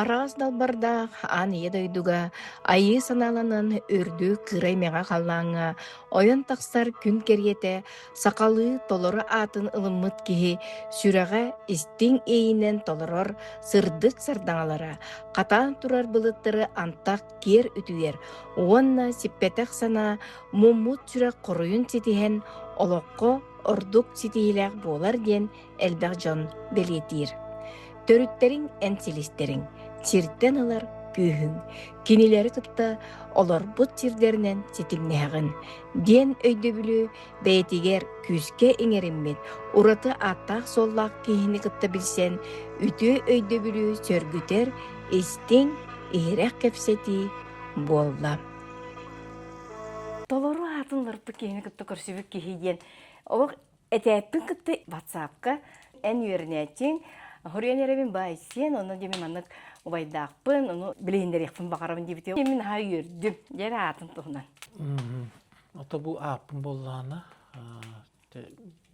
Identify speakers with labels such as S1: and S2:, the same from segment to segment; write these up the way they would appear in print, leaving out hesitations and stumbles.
S1: Араас далбардаах аан ийэ дойдуга айыы санааланан үрдүк кыырай мэҥэ халлааҥҥа ойон тахсар күн кэриэтэ сахалыы толору аатын ылыммыт киһи сүрэҕэ истиҥ иэйинэн толорор сырдык сардаҥалара хатаан турар былыттары антах киэр үтүйэр уонна сиппэтэх санаа муммут сүрэх хоруйун ситиһэн олоххо ордук ситиһиилээх буолар диэн элбэх дьон бэлиэтиир. Төрүттэриҥ эн силистэриҥ, сиртэн ылар күүһүҥ, кинилэри кытта олорбут сирдэринэн ситимнэһэҕин диэн өйдөбүлү бэйэтигэр күүскэ иҥэриммит ураты ааттаах-суоллаах киһини кытта билсэн үтүө өйдөбүлү сөргүтэр истиҥ, иһирэх кэпсэтии буолла.
S2: Толору аатын ыларбыт киһини кытта көрсүбүт киһи диэн олох Этээппин кытта ватсапка эн үөрэнээччиҥ хоруйан эрэбин баайсиэн, онно диэми маннык убайдаахпын, ону билиһиннэриэхпин баҕарабын диэбитэ. Мин наһаа үөрдүм. Дьэ аатын туһунан.
S3: Ото бу ааппын буоллаҕына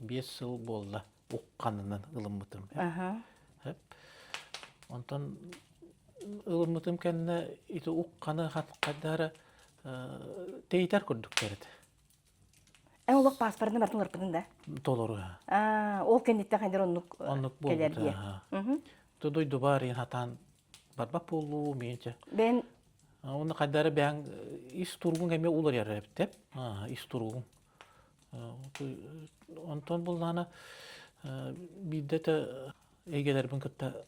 S3: 5 сыл буолла ухханынан ылыммытым. Онтон ылыммытым кэннэ ити ухханы хайдара тэйитэр курдуктар этэ.
S2: Эн олох пааспарны бартын ыларпытын да?
S3: Толору.
S2: Аа, ол кэнниттэн хайдар оннук
S3: Оннук
S2: кэлэр
S3: буолбута.
S2: диye.
S3: То дойду бар иһин хатаан барбат буоллуу миэнчэ.
S2: Бен
S3: Онно хайдары бэйэҥ ис туругуҥ эмиэ уларыйар эбит ис туругуҥ. Онтон буллаана биирдэ да эйгэлэрбин кытта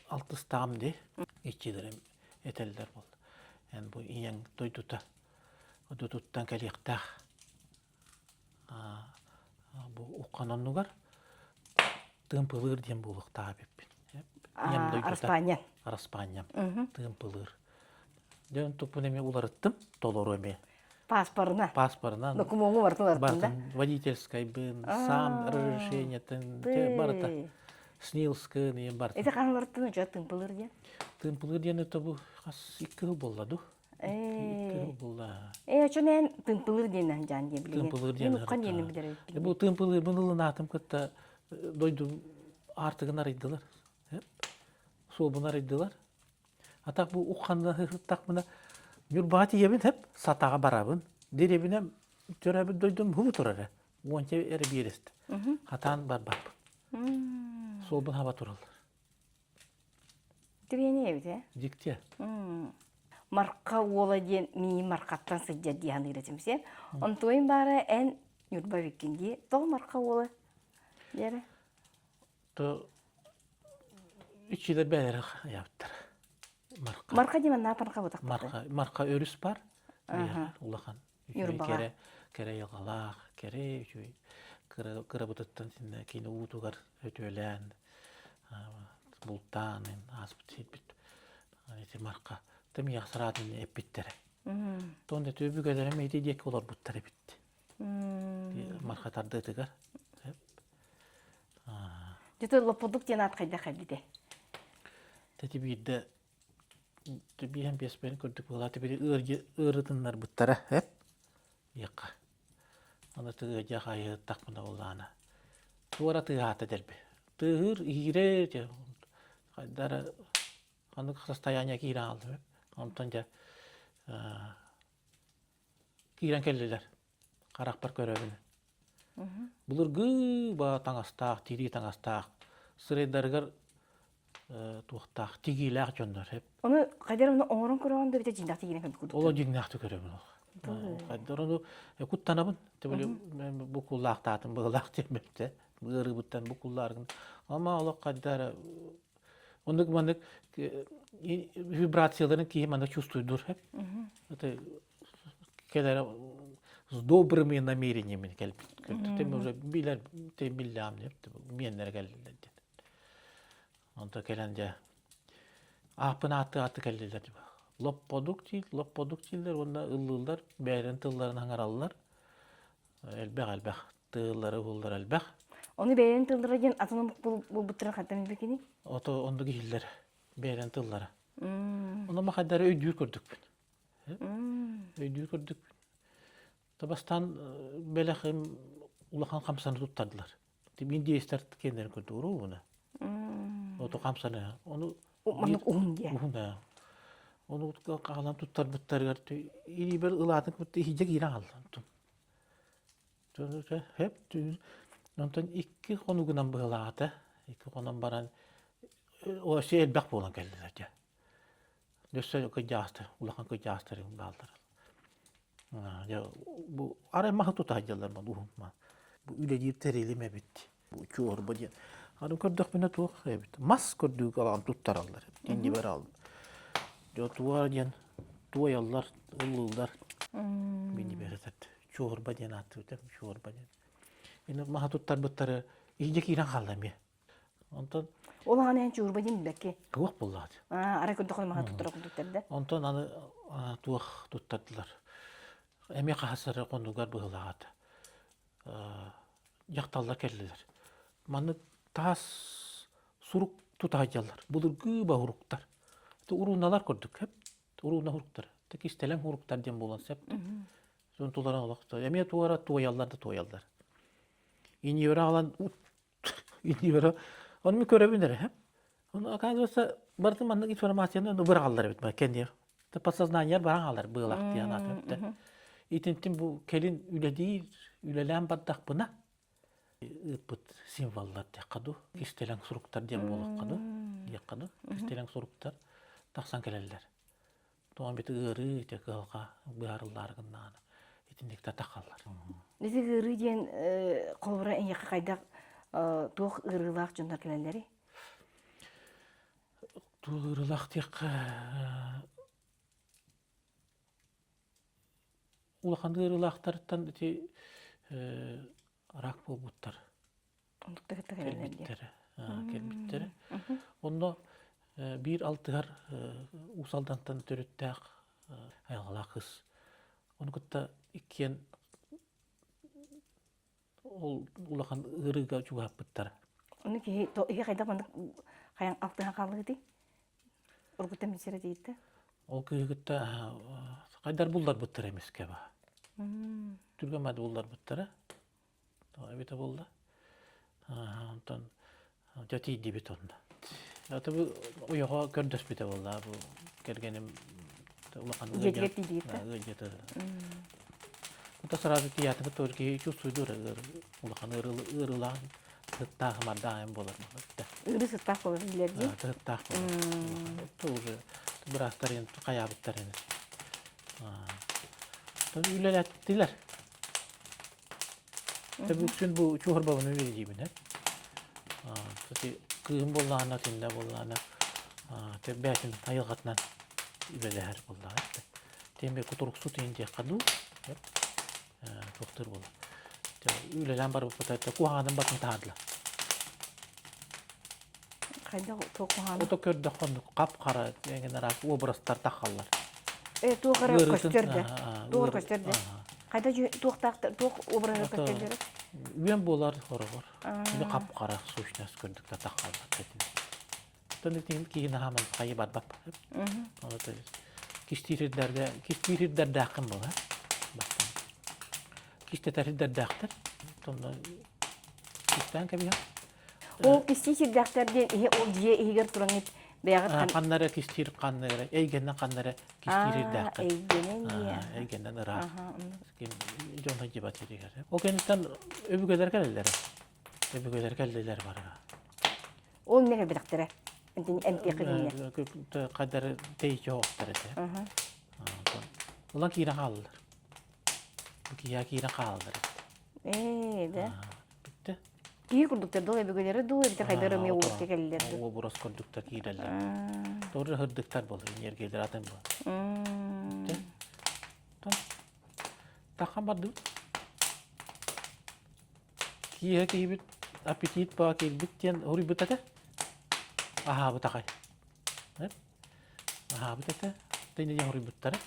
S3: алтыстаҕым дии. Иччилэрим этэллэр буолла. Эн бу ийэҥ дойдута дойдутуттан кэлиэхтээх бу уххан оннугар тыымпылыыр диэн буолуохтаах эбиппин. Ийэм дойдута
S2: Араспаанньа.
S3: Араспаанньам тыымпылыыр. Дьэ онтукпун эмиэ уларыттым, толору эмиэ.
S2: Паспорына.
S3: Паспорынан.
S2: Докумуоҥу барытын уларыттым да?
S3: Водительскайбын, сам разрешениетын, барыта. СНИЛСкын, ийэм барыта.
S2: Ити хаһан уларыттын учуот тыымпылыыр диэн?
S3: Тыымпылыыр диэн это бу хас икки сыл буолла ду?
S2: Ээ, очон эн тымпылыр диэн дьаан диэн билигин.
S3: Тымпылыр диэн.
S2: Мен уххан диэн билэр эбиппин.
S3: Бу тымпылырбын ылынаатым кытта дойду аартыгын арыйдылар. Суолбун арыйдылар. Атак бу ухханна ыһыттахпына Ньурбаҕа тиийэбин хэп сатаҕа барабын. Дэриэбинэм төрөөбүт дойдум хубу турар уонча эрэ биэрэстэ. Хатаан барбаппын. Суолбун хаба тураллар.
S2: Тириэни эбит ээ.
S3: Дьикти.
S2: Марха уола диэн миин Мархаттан сылдьар дии саныыр этим сен. Онтуойун баара эн Ньурба эбиккин дии. Тоҕо Марха уола диэрэ?
S3: То иччилэр бээлэрэ аябыттар. Марха.
S2: Марха диэн манна Марха бутахпыт.
S3: Марха, Марха өрүс бар. Улахан. Үчүгэй кэрэ, кэрэ айылҕалаах, кэрэ үчүгэй кырабытыттан кини уутугар өтүөлээн, бултаан ааспыт сирбит ити марха тымыйах сараатын эппиттэрэ. Тон өбүгэлэрим ити диэки олорбуттар эбит. Марха тардыытыгар.
S2: Дьэ лоппудук диэн аат хайдах кэлбитэ?
S3: Тэти биирдэ Биэһэн биэспэни көрдүк быһыылаах били ыарытыннарбыттара эп диэххэ. Аны тыа хайыһыттахпына буоллаҕына туора тыаһаата дэлби. Тыаһыыр иһиирэ дьэ хайда эрэ ханнык состояние киирэн хааллым Онтон дьэ киирэн кэллилэр. Харахпар көрөбүн. Былыргы ба таҥастаах, тирии таҥастаах, сырайдарыгар туохтаах, тигиилээх дьоннор.
S2: Ону хайдар ону оҥорон көрөҕүн да битэ дьиҥнээх тигиинэн көрбүт курдук.
S3: Оло дьиҥнээхтик көрөбүн ол. Хайдар ону куттанабын. Тибили бу куллаахтаатым быһылаах диэн ыарыыбыттан бу куллааргын. Ама олох хайдар Оннук маннык вибрацияларын киһи манна чувствуйдур. Это кэлэрэ с добрыми намерениями кэлбит. Тем уже билэр тем биллэҕим деп миэннэрэ кэллилэр диэн. Онто кэлэн дьэ ааппын аатты аатты кэллилэр типа. Лопподук диил, лопподук дииллэр уонна ыллыыллар, бэйэлэрин тылларын аҥараллар. Элбэх элбэх тыллары уһуллар элбэх.
S2: Ону бэйэлэрин тыллара диэн атын омук булбуттарын хантан билбикиний?
S3: Ото оннук иһиллэр бэйэлэрин тыллара. Ону махайдары өйдүүр көрдүкпүн. Өйдүүр көрдүкпүн. Бастаан бэлэхим улахан хамсаны туттардылар. Индиэстэр киэннэрин көрдүк уруубуна. Ото хамсаны. Ону
S2: Маннык уһун диэ.
S3: Уһун ээ. Ону хаалан туттарбыттарыгар илиибэр ылаатын кытта иһирдьэ киирэн хаалла. Хөп Онтон икки хонугунан быһылаата. Икки хонон баран өссө элбэх буолан кэллилэр дьэ. Өссө кырдьаҕастар, улахан кырдьаҕастар бааллар. Дьэ бу арай маһы тута сылдьаллар уһун Бу үлэлиир тэрилим эбит. Бу чуорба диэн. Аны көрдөхпүнэ туох эбит. Мас көрдүүк алаан туттараллар. Иннибэр ал. Дьэ туа диэн туойаллар, ыллыыллар. Миннибэр этет. Чуорба диэн ааттыыр чуорба диэн. Ини маһа туттарбыттары иһдьэ киирэн хаалла эмиэ. Онтон
S2: Ол аҕаны эн чуурба диэн билбэкки.
S3: Туох буоллаҕа
S2: Аа, арай көрдөххүнэ маһа туттара курдуктар да.
S3: Онтон аны туох туттардылар. Эмиэ хаһасары хонугар быһылаҕата. Дьахталлар кэллилэр. Маннык таас сурук тута сылдьаллар. Былыргы баһуруктар. Урууналар курдук. Урууна уруктар. Кистэлэҥ уруктар диэн буолуон сөп. Туларан олох эмиэ туора туойаллар да туойаллар. Иньюра аҕалан Иннибэр ону мин көрөбүн эрэ. Ону оказывается барытын маннык информацияны быраҕаллар эбит кэнниэр. Подсознание баран хаалар быылах диэн аата. Итинтин бу кэлин үлэлиир, үлэлээн бардахпына ыыппыт символлар диэххэ дуу, кистэлэҥ суруктар диэн буолуохха дуу, диэххэ дуу, кистэлэҥ суруктар тахсан кэлэллэр. Тоҕо бит ыарыы ити кыһалҕа быһаарыллаары гыннаҕына итинник да тахаллар.
S2: Ити ыарыы диэн холобура эйиэхэ хайдах туох ыарыылаах дьоннор кэлэллэрий?
S3: Туох ыарыылаах диэххэ улахан ыарыылаахтартан ити рак буолбуттар кэлбиттэрэ кэлбиттэрэ онно биир алтыһар Уус Алдантан төрүттээх айылҕалаах кыыс ону кытта иккиэн ол улахан ыарыыга чугаһаппыттара
S2: Ону киһи иһи хайдах маннык хайан алтыһан хааллыгытый? Ургуттан билсэрэ диирдэ.
S3: Ол кыыһы кытта хайдар булларбыттара эмискэ ба. Түргэн мады булларбыттара. Эбитэ буолла. Онтон дьэ тиийдибит онно. Аты бу уйаҕа көрдөспүтэ буолла бу кэргэним улахан
S2: Дьиэтигэр тиийдигит да?
S3: ыалдьыта. Ото сразу тиийээтибит тоже киһи чувствуйдуур улахан ыарыылаах сыттаах мардаах эм буолар.
S2: Ыарыы сыттаах буолар билэр дии.
S3: Сыттаах буолар. То уже быраастар хайаабыттар ини. Үлэлэттилэр. Үксүн бу чуһарбабын үлэлиибин ээ. Кстати, кыыһым буоллаҕына, тиннэ буоллаҕына, бэйэтин айылҕатынан үлэлэһэр буоллаҕа. Тиэмэ кутуруксут иһин диэххэ дуу, туохтуур буолла. Үлэлээн барбыппыта куһаҕанын батын таһаардылар.
S2: Хайдах туох куһаҕан?
S3: Ото көрдөххө оннук хап-хара эҥин араас образтар тахаллар.
S2: Э, туох эрэ көстөр да. Туох эрэ көстөр да. Хайда туохтаах туох образы көстөллөрө?
S3: Үөн буолар хороҕор. Ини хап-хара сущность көрдүк да тахаллар этин. Тон итин киһи наһааман хайы барбат. Кистиирдэргэ кистиирдэрдээххин буолар. Кистэтэр ирдэрдээхтэр. Тонно кистээн кэбиһэн.
S2: Ол кистии сирдээхтэр диэн иһи ол дьиэ иһигэр туран бэйэҕит
S3: ханна эрэ кистиир ханна эрэ эйгэннэн ханна эрэ кистиир ирдээххин.
S2: Эйгэнэн диэ.
S3: Эйгэннэн ыраах. Дьон сылдьыбат сиригэр. Ол кэнниттэн өбүгэлэр кэлэллэр. Өбүгэлэр кэллилэр барыга.
S2: Ол эмне кэлбэтэхтэрэ? Эмтиэххэ кинилэр.
S3: Хайдары тэйиччи оһохтор этэ. Улан киирэн хааллылар. Киһи киирэн хааллар.
S2: Ээ, да.
S3: Бүттэ.
S2: Киһи курдуктар дуу, өбүгэлэри дуу, эбэтэр хайдах эмиэ уурукка кэллилэр дуу?
S3: Уобурас курдуктар киирэллэр. Тоже хырдыктар буолар, энергиялар атын буолар. Тахан бардыбыт. Киһи киһибит аппетит баа киирбит диэн уруйбут этэ. Аһаабыт аҕай. Аһаабыт этэ. Тэнэ диэн уруйбуттара.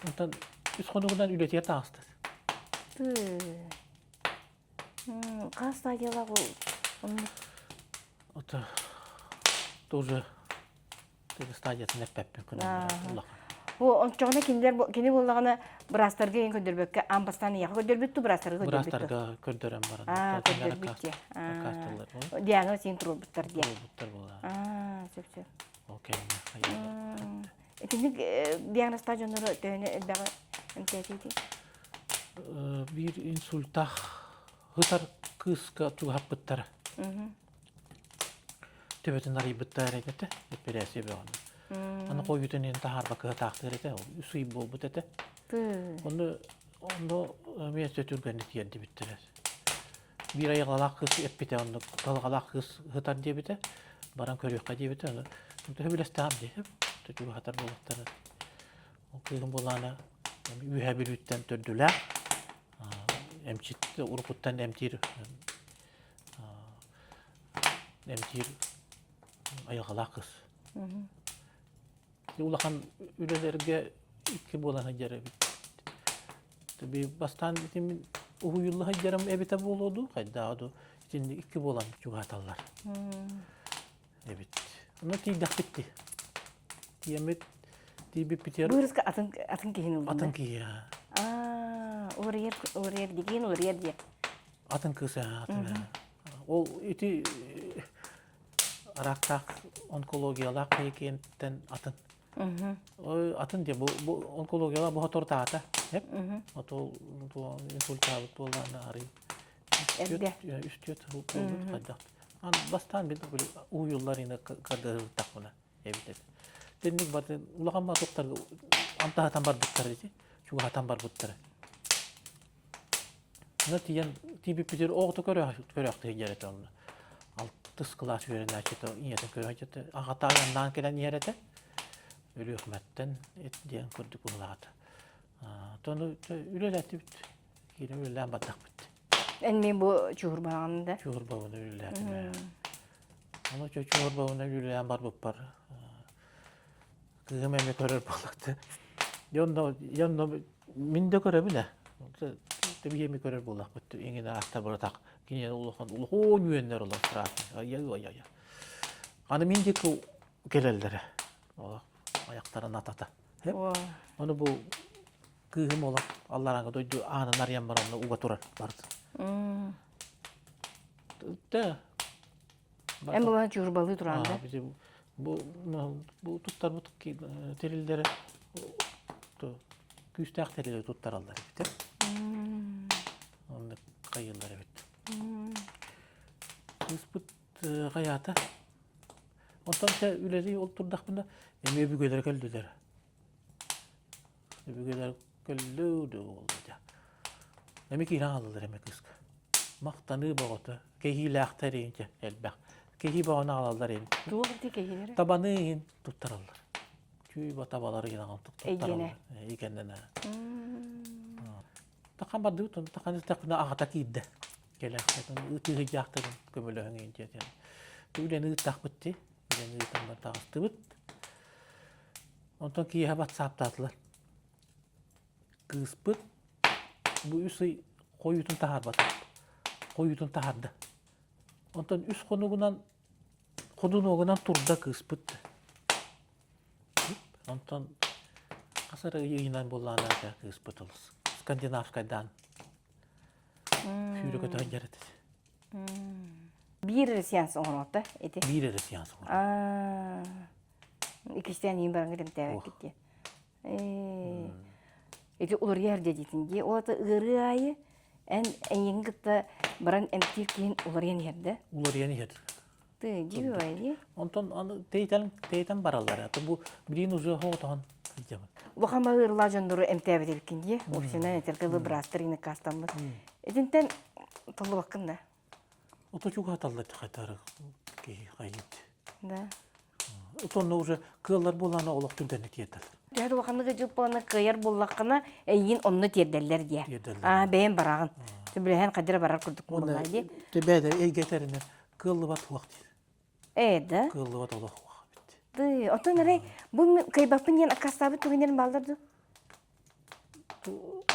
S3: Онтон үс хонугунан үлэтигэр таҕыста.
S2: Хас стадиялаах ол оннук?
S3: Это тоже стадиятын эппэппин улахан.
S2: Ончоҕуна кинилэр кини буоллаҕына быраастарга иһин көрдөрбөккө аан бастаан ийэхэ көрдөрбүт ту быраастарга көрдөрбүт
S3: Быраастарга көрдөрөн баран.
S2: Аа, көрдөрбүт дии. Диагноз иһин туруорбуттар дии.
S3: Туруорбуттар буолаа.
S2: Аа, сөп сөп.
S3: Ол кэннэ хайыылар.
S2: Итинник диагнозтаах дьоннору төһөнү элбэҕи эмтээтиитий?
S3: Биир инсультаах ытар кыыска чугаһаппыттара. Төбөтүн арыйбыттар этэ, эпэрээссийэ бөҕөнү. Аны хойутун иһин таһаарба кыһатаахтыыр этэ, үс ый буолбут этэ. Онно онно эмиэ түргэнник тиэрдибиттэрэ. Биир айылҕалаах кыыс эппитэ, оннук талҕалаах кыыс сытар диэбитэ, баран көрүөххэ диэбитэ, ону төһө дии, чугаһатар буолуохтара. Ол кыыһым буоллаҕына Үөһээ Бүлүүттэн төрдүлээх, эмчит уруккуттан эмтиир эмтиир айылҕалаах кыыс. Улахан үлэлэргэ икки буолан сылдьар эбит. Бастаан итин уһуйулла сылдьарым эбитэ буолуо дуу, хайдааҕа дуу, итинник икки буолан чугаһаталлар эбит. Ону тиийдэхпит дии. Тиийэммит тиийбиппитигэр
S2: Быырыска атын атын киһини ыллын
S3: атын киһи
S2: Аа, уларыйар уларыйар дигиэн уларыйар диye.
S3: Атын кыыс атын. Ол ити араактаах онкологиялаах киһи атын. Атын диye бу бу онкологиялаах бу хотортаата. Хеп. Ото инсультаабыт буоллаана арый.
S2: Эрде.
S3: Үстүөт буолбут хайдах. Ан бастаан бил уйуллар ина кадыртахпына эбит эт. Тинник баты улахан матуктар амтаһатан барбыттар ити. Чугаһатан барбыттар. Онно тиийэн тиийбиппитигэр оҕото көрөөхтүһү этэ онно. Алтыс кылаас үөрэнээччитэ ийэтин көрө аҕата айаннаан кэлэн иһэр этэ. Өлүөхүмэттэн эт диэн курдук быһылаата. Ону үлэлээтибит. Киирэн үлэлээн бардахпыт.
S2: Эн мин бу чуһурбаҕын да?
S3: Чуһурбабын үлэлээтим. Ону чуһурбабын үлэлээн барбыппар Кыыһым эмиэ көрөр буоллахта. Дьэ онно, дьэ онно мин да көрөбүн ээ. Тэбиһи эмиэ көрөр буоллахпыт. Иҥин аастар баратах. Киниэн улахан улахан үөннэр олор страшный. Ай-ай-ай-ай. Аны мин диэки кэлэллэрэ. Аяктарын атата. Ону бу кыыһым олох алларааҥы дойду аанын арыйан баран уга турар барыт. Тэ
S2: Эн булан чуурбалыы туран да?
S3: Бу бу туттарбыт тэриллэри күүстээх тэрили туттараллар эбит. Оннук хайыыллар эбит. Кыыспыт хайаата. Онтон чэ үлэлии ол турдахпына эмиэ өбүгэлэр кэллилэр. Өбүгэлэр көллүү буолла. Эми киирэн хааллылар эмэ кыыска. Махтаныы бөҕөтө, кэһиилээхтэр иһин элбэх. Кэһии бөҕөнү аҕалаллар иһин.
S2: Туох ити кэһиилэрэ?
S3: Табаны иһин туттараллар. Чүй табалары иһин аҕал туттараллар. Эйгэннэнэ. Тахан бардыбыт, тахан истэхпинэ аҕата киирдэ. Кэлээхтэтин, ытыыһыйдаахтарын көмөлөһүҥ иһин диэтин. Үлэни ыыттахпыт дии. Үлэни ыытан бар таҕыстыбыт. Онтон киэһэ батсааптаатылар. Кыыспыт бу үс ый хойуутун таһаарбата. Хойуутун таһаарда. Онтон үс хонугунан ходунуогунан турда кыыспыт. Онтон хас эрэ ый ыйынан буоллаҕына кыыспыт олус скандинавскайдаан сүүрэ көтө сылдьар этэ.
S2: Биир эрэ сеанс оҥороото ити.
S3: Биир эрэ сеанс оҥороото.
S2: Иккистээн иин бараҥҥыт эмтээбэккит дии. Ити уларыйар диэтин дии. Ол ата ыарыы аайы эн эйигин кытта баран эмтиир киһин уларыйан иһэр да?
S3: Уларыйан иһэр.
S2: Ты дии дии.
S3: Онтон аны тэйтэн тэйтэн бараллар. Аты бу билин уже хоотоон сылдьабын.
S2: Улахан ыарыылаах дьоннору эмтээбит эбиккин дии. Община этэргэ дылы быраастар инаккаастаммыт. Итинтэн толлубаккын да?
S3: Ото чугаһаталлар хайтары киһи хайыт.
S2: Да.
S3: Отонно уже кыаллар буолаана олох түргэнник тиэрдэллэр.
S2: Төһө улаханнык ыдьыппалана кыайар буоллаххына, эйигин онно тиэрдэллэр диэ.
S3: Тиэрдэллэр.
S2: Аа, бэйэм бараҕын. Сөбүлэһэн хадьыра барар курдук буоллаа дии.
S3: Төбөөдө эйгэтэринэ кыаллыбат хуох диир.
S2: Ээ да?
S3: Кыаллыбат олох хуох эбит.
S2: Ты, оттон эрэй, бу кыайбаппын диэн аккаастаабыт түгэннэрин бааллар дуу?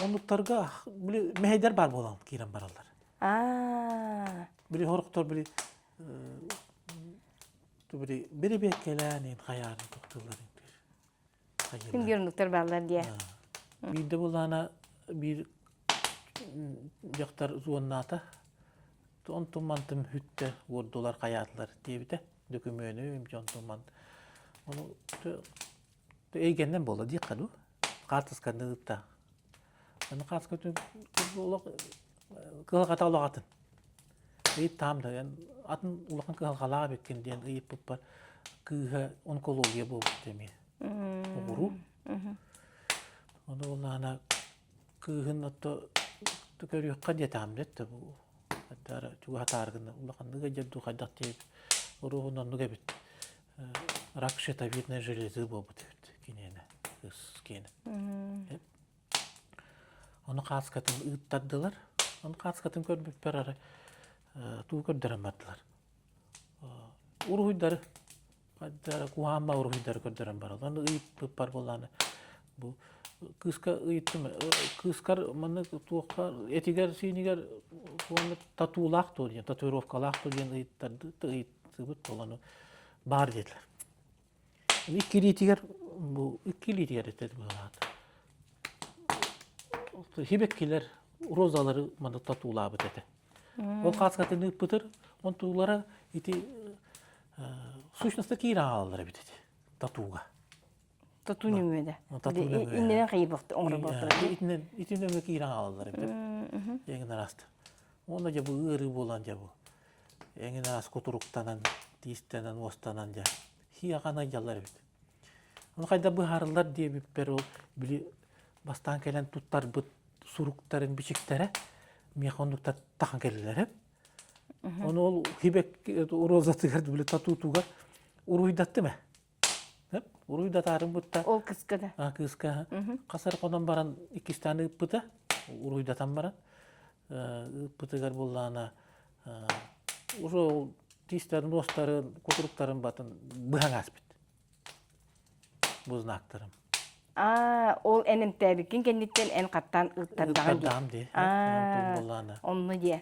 S3: Оннуктарга били мэһэйдэр баар буолан киирэн бараллар.
S2: Аа.
S3: Били хорохтор били били бирибиэккэлээн хайаарын туттуллар
S2: Ким биир оннуктар бааллар диэ.
S3: Биирдэ булаана биир дьахтар зоннаата. Онтум мантым хүттэ уордулар хайаатылар диэбитэ. Дөкүмүөнүм дьонтум ман. Ону эйгэннэн буолла диэххэ дуу. Хаартысканы ыытта. Аны хаартыска олох кыһалҕата олох атын. Ыйыттаам да эн атын улахан кыһалҕалаах эбиккин диэн ыйыппыппар кыыһа онкология буолбут эмиэ. Оҕуруу. Ону буоллаҕына кыыһын отто көрүөххэ диэтэҕим да бу чугаһатаары гына улаханнык ыалдьар дуу хайдах диэбит оруоһун оннук эбит рак щитовидной железы буолбут эбит киниэнэ кыыс киэнэ ону хааскатын ыыттардылар ону хааскатын көрбүппэр арай туу көрдөрөн бардылар уруһуйдары куһаамма уруһуйдары көрдөрөн бараллар. Ону ыйыппыппар буоллаҕына бу кыыска ыйыттым кыыскар маннык туохха этигэр-сиинигэр уонна татуулаах дуо диэн татуировкалаах дуо диэн ыйыттарды ыйыттыбыт буолан баар диэтилэр. Икки илиитигэр бу икки илиитигэр этэ быһалаата. Сибэккилэр розалары маннык татуулаабыт этэ. Ол хааскатын ыыппытыр, онтулара ити сущността киирэн хаалаллар эбит ити татууга.
S2: Татуу нөҥүө да. Татуу нөҥүө. Иннинэн хайыбахты оҥороботтор.
S3: Итинэн ити нөҥүө киирэн хаалаллар эбит. Эҥин араста. Уонна дьэ бу ыарыы буолан дьэ бу. Эҥин араас кутуруктанан, тиистэнэн, уостанан дьэ хиахан айдьаллар эбит. Ону хайда быһаарыллар диэбиппэр ол били бастаан кэлэн туттарбыт суруктарын бичиктэрэ миэхэ оннуктар тахан кэллилэр. Ону ол хибек розатыгар били татуутугар уруйдаттым ээ. Уруйдатаарым бутта.
S2: Ол кыска да.
S3: А кыска. Хасар хонон баран иккистээн ыыппыта. Уруйдатан баран ыыппытыгар буллаана уже ол тиистэрин, уостарын, кутуруктарын батын быһан ааспыт. Бу знактарым.
S2: Аа, ол эн эмтээбиккин кэнниттэн эн хаттаан ыыттардаҕын дии.
S3: Ыыттардаҕым дии.
S2: Аа, онно диэ.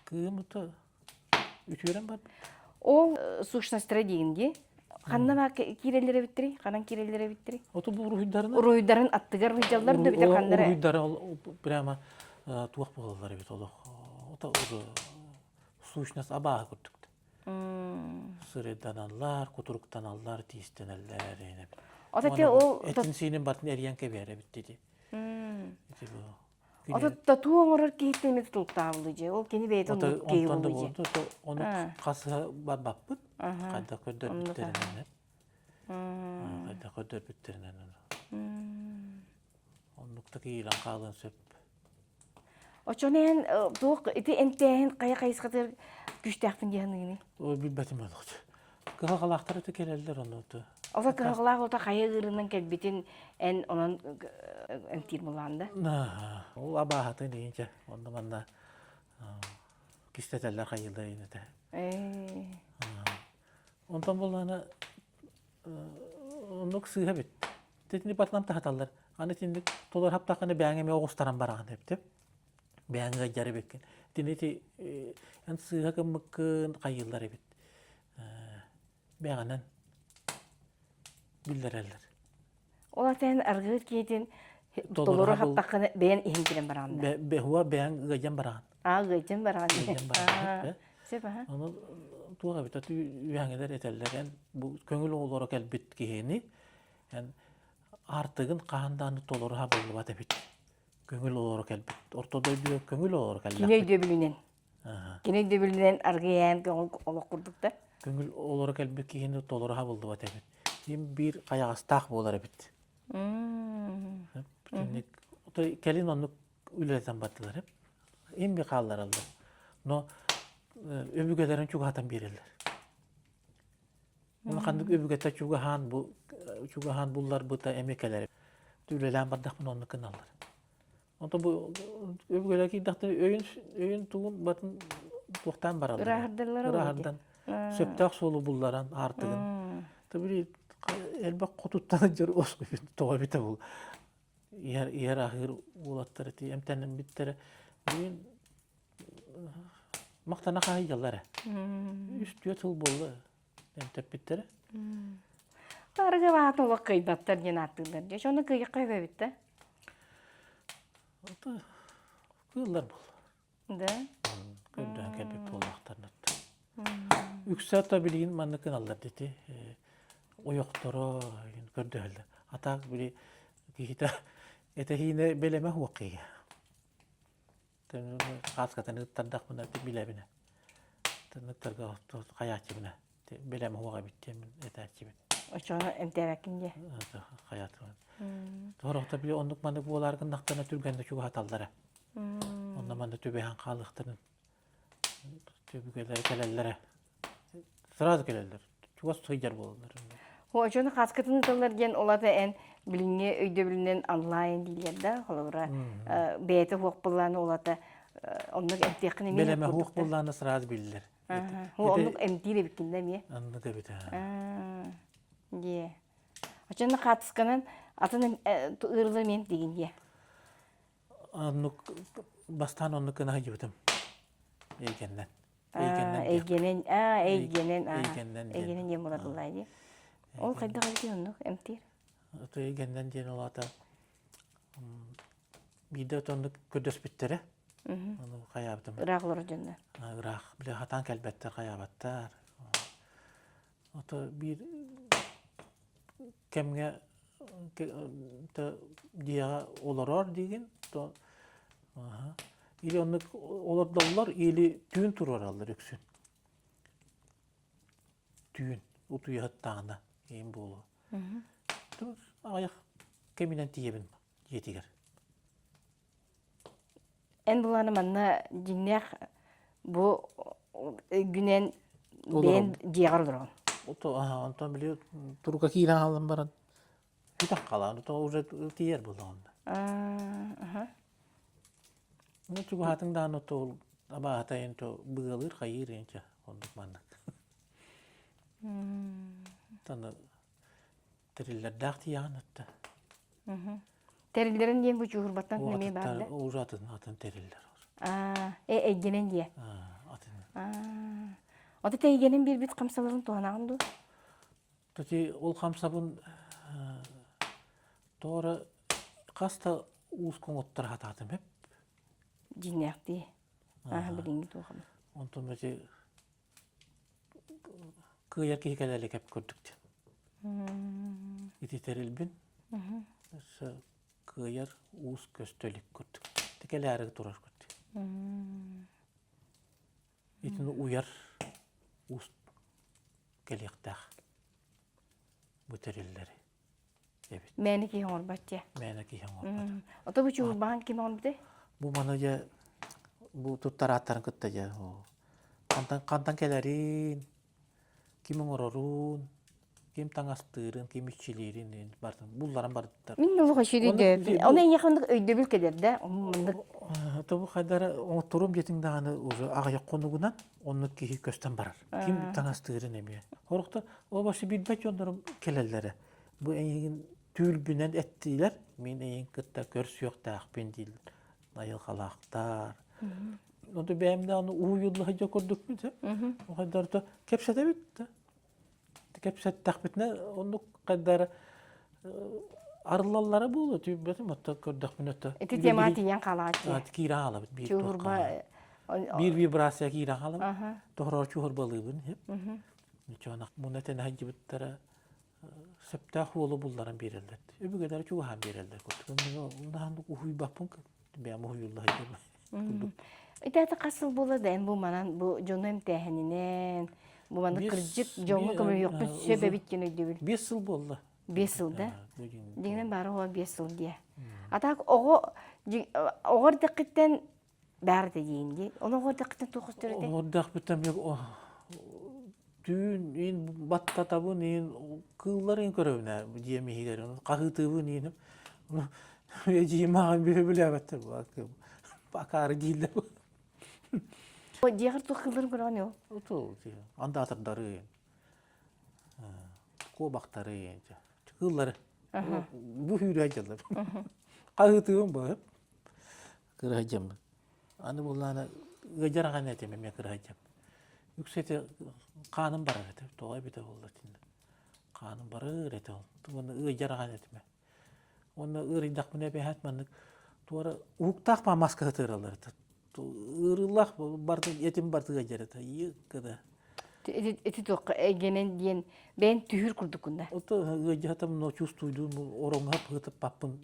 S3: Кыым ото үтүөрэн бар.
S2: Ол сущностара диигин дии. Ханна баа киирэллэр эбиттэрий? Ханан киирэллэр эбиттэрий?
S3: Ото бу уруһуйдарына.
S2: Уруһуйдарын аттыгар уруһуйдаллар да битэр ханнара.
S3: Уруһуйдара прямо туох буолаллар эбит олох. Ото сущность абааһы курдук. Сырыйданаллар, кутуруктаналлар, тиистэнэллэр эбит.
S2: Ото ол
S3: этин-сиинин батын эрийэн кэбиһэр эбит диди. Ити бу.
S2: Ото татуу оҥорор киһиттэн эмиэ тутулуктаабылы дьэ. Ол кини бэйэтэ оннук киһи буолу дьэ.
S3: Ону хасыһа барбаппыт. Хайдах көрдөрбүттэринэн. Хайдах көрдөрбүттэринэн. Оннук та киирэн хаалыан сөп.
S2: Оччону эн туох ити эмтээһин хайа хайысхатыгар күүстээхпин дии саныыгыный?
S3: Ой, билбэтим ону. Кыһалҕалаахтар өтө кэлэллэр ону.
S2: Ото кыһалҕалаах ото хайа ыырынан кэлбитин эн онон эмтиир буолаан да?
S3: Ол абааһатын иинчэ онно манна кистэтэллэр хайыылар инэтэ. Онтон буоллаана оннук сыыһа бит. Титини батынан таһаталлар. Аны итинник толор хаптаххына бээҥ эмиэ оҕустаран бараҕын эбитим. Бээҥ ыалдьар эбиккин. Итини ити эн сыыһа гыммыккын хайыыллар эбит. Бээҕинэн биллэрэллэр.
S2: Ол атын аргыыр киһитин толору хаптаххына бэйэн иһин кирэн бараҕын да?
S3: Бэһуа бэйэҥ ыалдьан бараҕын.
S2: Аа ыалдьан бараҕын.
S3: Ыалдьан бараҕын.
S2: Сөп аха.
S3: Ону туох эбит үөһэҥилэр этэллэр эн бу көҥүл оҕолоро кэлбит киһини эн аартыгын хаһан даҕаны толору хабыллыбат эбит. Көҥүл олоро кэлбит. Орто дойдуга көҥүл олоро
S2: кэллэхпит. Кини өйдөбүлүнэн. Кини өйдөбүлүнэн аргыйаан көҥүл олох курдук да.
S3: Көҥүл олоро кэлбит киһини толору хабыллыбат эбит. Ким биир хайаҕастаах буолар эбит. Бүтүннүк кэлин оннук үлэлэтэн бардылар. Им хааллараллар. Но өбүгэлэрин чугаһатан биэрэллэр. Ханнык өбүгэтэ чугаһаан бу чугаһаан булларбыта эмиэ кэлэр. Үлэлээн бардахпына оннук гыналлар. Онтон бу өбүгэлэр киирдэхтэринэ өйүн өйүн тугун батын туохтаан бараллар.
S2: Ырааһырдаллара
S3: Ырааһырдан сөптөөх суолу булларан аартыгын. Били элбэх хотуттан дьөр тоҕо эбитэ бул. Иһэр иһэр аһыыр уолаттар ити эмтэнэн Бүгүн махтана хаһыйдаллар ээ. Үс-түөрт сыл буолла эмтэппиттэрэ.
S2: Арыгы баатын олох кыайбаттар диэн ааттыыллар. Дьэ, ону кыайыахха эбит да?
S3: Кыыллар буолла.
S2: Да?
S3: Көрдөөн кэлбит буоллахтарына. Үксэ ата билигин маннык гыналлар дити. Ойохторо көрдөһөллөр. Атаак били киһитэ этэһиинэ бэлэмэ хуох киһи. Хааскатын ыттардахпына билэбинэ. Тыныттарга хайааччыбына. Бэлэм хуох эбит диэн этээччибин.
S2: Очону эмтээбэккин дии.
S3: Хайаатыбын. Торохто били оннук маннык буолаар гыннахтарына түргэнник чугаһаталлара. Онно манна түбэһэн хаалыахтарын түбүгэлэр кэлэллэрэ. Сразу кэлэллэр. Чугас сылдьар буолаллар.
S2: Очону хааскытын ыталлар диэн ол ата эн билиҥҥи өйдөбүлүнэн онлайн дииллэр да холобура бэйэтэ хуох буоллааны ол ата оннук эмтиэххин эмиэ
S3: Бэлэмэ хуох буоллааны сразу биллэр.
S2: Оннук эмтиир эбиккин да эмиэ.
S3: Оннук эбит.
S2: Дии. Очону хаатысканан атын ыарылар эмиэ эмтиигин дии.
S3: Оннук бастаан оннук гына сылдьыбытым. Эйгэннэн.
S2: Эйгэннэн. Эйгэнэн, аа, эйгэнэн, аа. Эйгэнэн диэн буолар дии. Ол хайдах эбитий оннук эмтиир?
S3: Ото эйгэннэн диэн ол аата биирдэ оннук көрдөспүттэрэ. Ону хайаабытым.
S2: Ыраах олорор дьоннор.
S3: Ыраах. Бile хатаан кэлбэттэр, хайаабаттар. Ото биир кэмҥэ дьиэҕэ олорор диигин то или оннук олордоллор или түүн туруораллар үксүн түүн утуйаһыттаҕына иин буолуо аҕыйах кэминэн тиийэбин дьиэтигэр
S2: Эн булааны манна дьиҥнээх бу өйгүнэн бэйэн дьиэҕэр олороҕун.
S3: Онтон били турука киирэн хаалан баран бүтэн хаалан то уже тиийэр буоллаҕын. Ну чугаһатыҥ даҕаны то абааһытайын то быалыыр хайыыр инчэ оннук маннык. Таны тэриллэрдээх тиийэҕин отта.
S2: Тэриллэрин диэн бу чуһурбаттан эмиэ баар да?
S3: Уже атын атын тэриллэр.
S2: Аа, э эйгэнэн диэ.
S3: Атын.
S2: Аа. Ото тэйгэнин биэрбит хамсаларын туһанаҕын дуу?
S3: Тоти ол хамсабын тоора хас да уус коҥоттор хатаатым эп.
S2: Дьиҥнээхтии. Аа, билиҥҥи туохам.
S3: Онтон эти кыайар киһи кэлэ илик эп курдук диэн. Ити тэрилбин өссө кыайар уус көстө илик курдук. Тикэлээри турар курдук. Итини уйар уус кэлиэхтээх бу тэриллэри эбит.
S2: Мээнэ киһи оҥорбот дьэ.
S3: Мээнэ киһи оҥорбот.
S2: Ото бу чуурбаан ким оҥорбутай?
S3: Бу маны дьэ бу туттарааттарын кытта дьэ хантан хантан кэлэрин, ким оҥорорун, ким таҥастыырын, ким иччилиирин бартын булларан бардыттар.
S2: Мин олох үчүгэй Оны эйиэхэ оннук өйдөбүл кэлэр да маннык
S3: Тобу хайдара оҥотторум диэтиҥ даҕаны уже аҕыйах хонугунан оннук киһи көстөн барар. Ким таҥастыырын эмиэ. Хорохто ол вообще билбэт дьоннорум кэлэллэрэ. Бу эйигин түүл-бүнэн эттилэр, мин эйигин кытта көрсүөхтээхпин дииллэр. Айылҕалаахтар. Ону бэйэм даҕаны уһуйулла сылдьар курдукпун сөп. Хайдарта кэпсэтэбит да. Кэпсэттэхпитинэ оннук хайдара арыллаллара буолуо түүбэтим отто көрдөхпүнэ отто
S2: Ити темаҕа тиийэн хаалааччы.
S3: Киирэн хаалабыт биир туохха. Биир вибрация киирэн хаалабыт. Тоһороо чуһурбалыыбын. Ничего муна тэнэ сылдьыбыттара сөптөөх уолу булларан биэрэллэр. Өбүгэлэр чугаһаан биэрэллэр курдук. Унаһан уһуйбаппын бэйэм уһуйулла сылдьабын.
S2: Ити аты хас сыл буолла да эн бу манан бу дьону эмтээһининэн бу маннык кырдьык дьоҥҥо көмөлөһүөхпүт сөп эбит диэн өйдөбүл.
S3: 5 сыл буолла.
S2: 5 сыл да? Дьиҥинэн баара оҕо 5 сыл диэ. А так оҕо оҕо эрдэххиттэн баар этэ диин дии. Ону оҕо эрдэххиттэн туох көстөр этэй?
S3: Оҕо эрдэхпиттэн түүн иин баттатабын иин кыылларын көрөбүн ээ дьиэм иһигэр хаһыытыыбын ииним эдьиийим мааҕын билээбэттэр акаары дииллэр
S2: Дьиэҕэр туох кыылларын көрөҕүн ол?
S3: Андаатырдары куобахтары кыыллары бу сүүрэ дьаллар хаһыытыыбын бу кыраһыдьаммын Аны буоллаҕына ыалдьар ахан этим эмиэ кыраһыйдым. Үксэ ити хааным барар этэ. Тоҕо эбитэ буолла итиннэ. Хааным барыр этэ ол. Уонна ыалдьар ахан этим. Уонна ыарыйдахпына эбэһээт маннык туора уһуктаах маска сытыараллар этэ. Ыарыылаах барыта этим барыта ыалдьар этэ. Иэк гына.
S2: Ити туохха эйгэнэн диэн бэйэн түһүүр курдуккун да?
S3: Ото ыадьаһатам но чувствуйдуун ороҥҥа пыһытыппаппын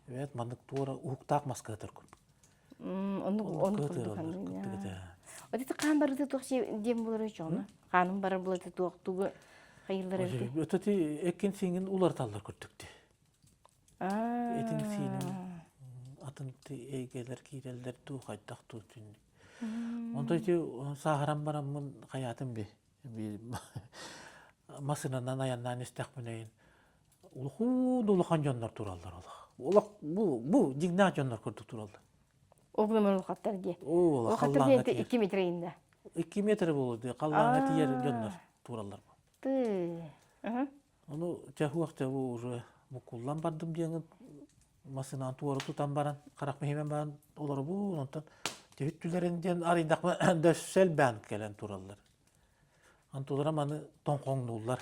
S3: эбээт маннык туора уһуктаах маска ытар курдук.
S2: Оннук оннук курдук Ити хаан барыта туох диэн буолар чоҕуна? Хааным барар буолар туох тугу хайыллар эбит?
S3: Өтөти эккин сииҥин уларыталлар курдук ти. Этиҥ сиинин атын эйгэлэр киирэллэр дуу хайдах дуу түннүк. Онто ити сааһыран бараммын хайаатым би масынанан айаннаан истэхпинэйин улахуун улахан дьоннор тураллар олох. Олох бу бу дьиҥнээх дьоннор курдук тураллар.
S2: Ол гынан улахаттар дии.
S3: Оо,
S2: Улахаттар
S3: халлааҥҥа
S2: диэн
S3: тиийэр.
S2: 2 метр инна.
S3: 2 метр буолуо дии, халлааҥҥа тиийэр дьоннор тураллар.
S2: Ты.
S3: Ону чэ суох бу уже буккуллан бардым диэҥин массыынаны туора тутан баран харахпын иһимэн баран олоробун онтон түһүттүлэрин диэн арыйдахпына дөссө элбээн кэлэн тураллар. Антулара маны тоҥхоҥнууллар.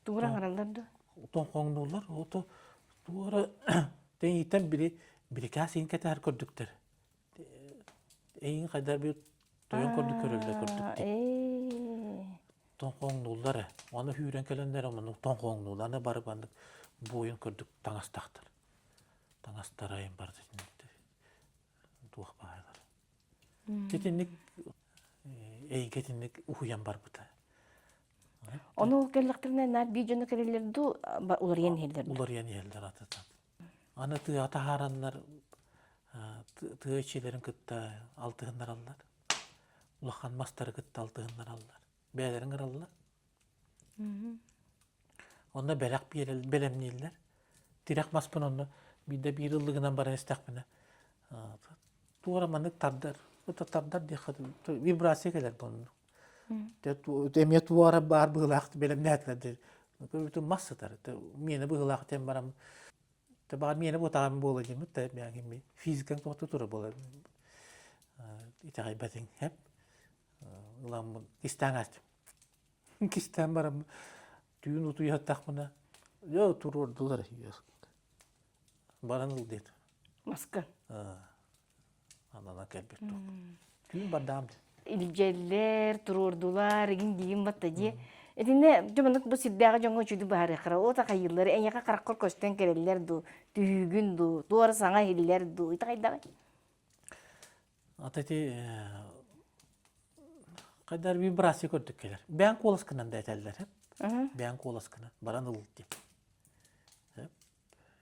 S2: Тугура аҥараллар дуо?
S3: Тоҥхоҥнууллар. Ото туора тэҥийтэн били бирикээс иин кэтэһэр көрдүктэр. Эйиҥ хайдар бир тойон көрдүк көрөллөр көрдүк тоҥхоҥнууллар ээ. Аны сүүрэн кэлэннэр оннук тоҥхоҥнууллар. Аны бары маннык буойун көрдүк таҥастаахтар. Таҥастара айан барыта итинник туох баайалар. Итинник эйгэ итинник уһуйан барбыта.
S2: Ону ол кэллэхтэринэ наар биир дьоно кэлэллэр дуу, уларыйан иһэллэр дуу?
S3: Уларыйан иһэллэр атытан. Аны тыаҕа таһаараннар тыа иччилэрин кытта алтыһыннараллар. Улахан мастары кытта алтыһыннараллар. Бэйэлэрин ыраллар. Онно бэлэх биэрэл бэлэмнииллэр. Тирэх маспын онно биирдэ биир ыллыгынан баран истэхпинэ туора маннык тардар, тардар диэххэ вибрация кэлэр бу Эмиэ туора баар быһыылаах бэлэмнээтилэр диир. Бүтүн мас сытар. Миэнэ быһыылаах диэн баран баҕар миэнэ буотаҕым буола диэммит да физикаҥ туохта тура буолар итэҕэйбэтиҥ хэп ыламмын кистээн аастым кистээн баран түүн утуйаттахпына дьэ туруордулар баран ыл диэт
S2: маска
S3: Анана кэлбит туох. Түүн бардаам.
S2: Илдьэллэр, туруордулар, игин диин батта дии. Итиннэ дьомунук бу сирдээҕи дьоҥҥо үчүгэй быһаарыахтара. Ота хайыыллар, эйиэхэ хараххар көстөн кэлэллэр дуу, түһүүгүн дуу, туора саҥа иһиллэр дуу, ити хайдаҕый?
S3: Ата ити хайдар вибрация көрдүк кэлэр. Бэйэн куоласкынан да этэллэр. Бэйэн куоласкынан баран ыл диэн.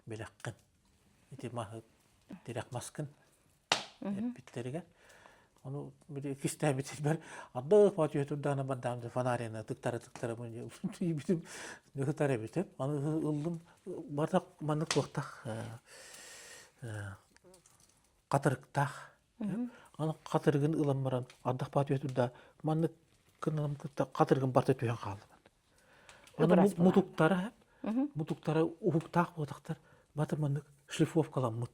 S3: Билэххин. Ити маһы тирэх маскын эппиттэригэр. Ону били кистээбитигэр ардах түһэ турдаҕына бардаам фонарины тыктара тыктара тиийбитим ыһытар эбитим. Аны ыллым барда маннык туохтах хатырыктаах. Аны хатырыгын ылан баран ардах баа түһэ турда маннык гынан кытта хатырыгын барыта түһэн хаалла. Аны мутуктара мутуктара уһуктаах буотахтар бата маннык шлифовкаламмыт.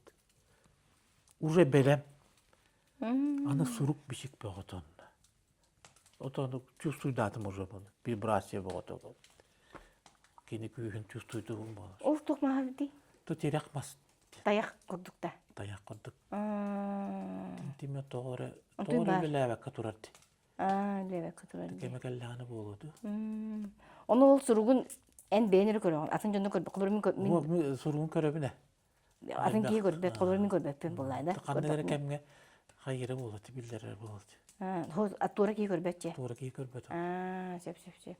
S3: Уже бэлэм. Аны сурук бичик бөҕөтө онно. Отону чувствуйдаатым уже буну. Вибрация бөҕөтө. Кини күүһүн чувствуйдугум буолар.
S2: Ол туох маһа дии?
S3: Ту тирэх мас.
S2: Тайах курдук да.
S3: Тайах курдук. Тимэ тоҕо эрэ тоҕо эрэ үлэлээбэккэ турар дии.
S2: Аа, үлэлээбэккэ турар дии.
S3: Кэмэ кэллэҕинэ буолуо дуу.
S2: Ону ол суругун эн бэйэн эрэ көрөҕүн, атын дьону көрбөт. Холобур мин
S3: суругун көрөбүн ээ.
S2: Атын киһи көрбөт, холобур мин көрбөппүн буоллаа да.
S3: Ханнык эрэ кэмҥэ хайыра буолуо, биллэрэр буолуо.
S2: Туора киһи көрбөт дьэ.
S3: Туора киһи көрбөт.
S2: Аа, сөп сөп сөп.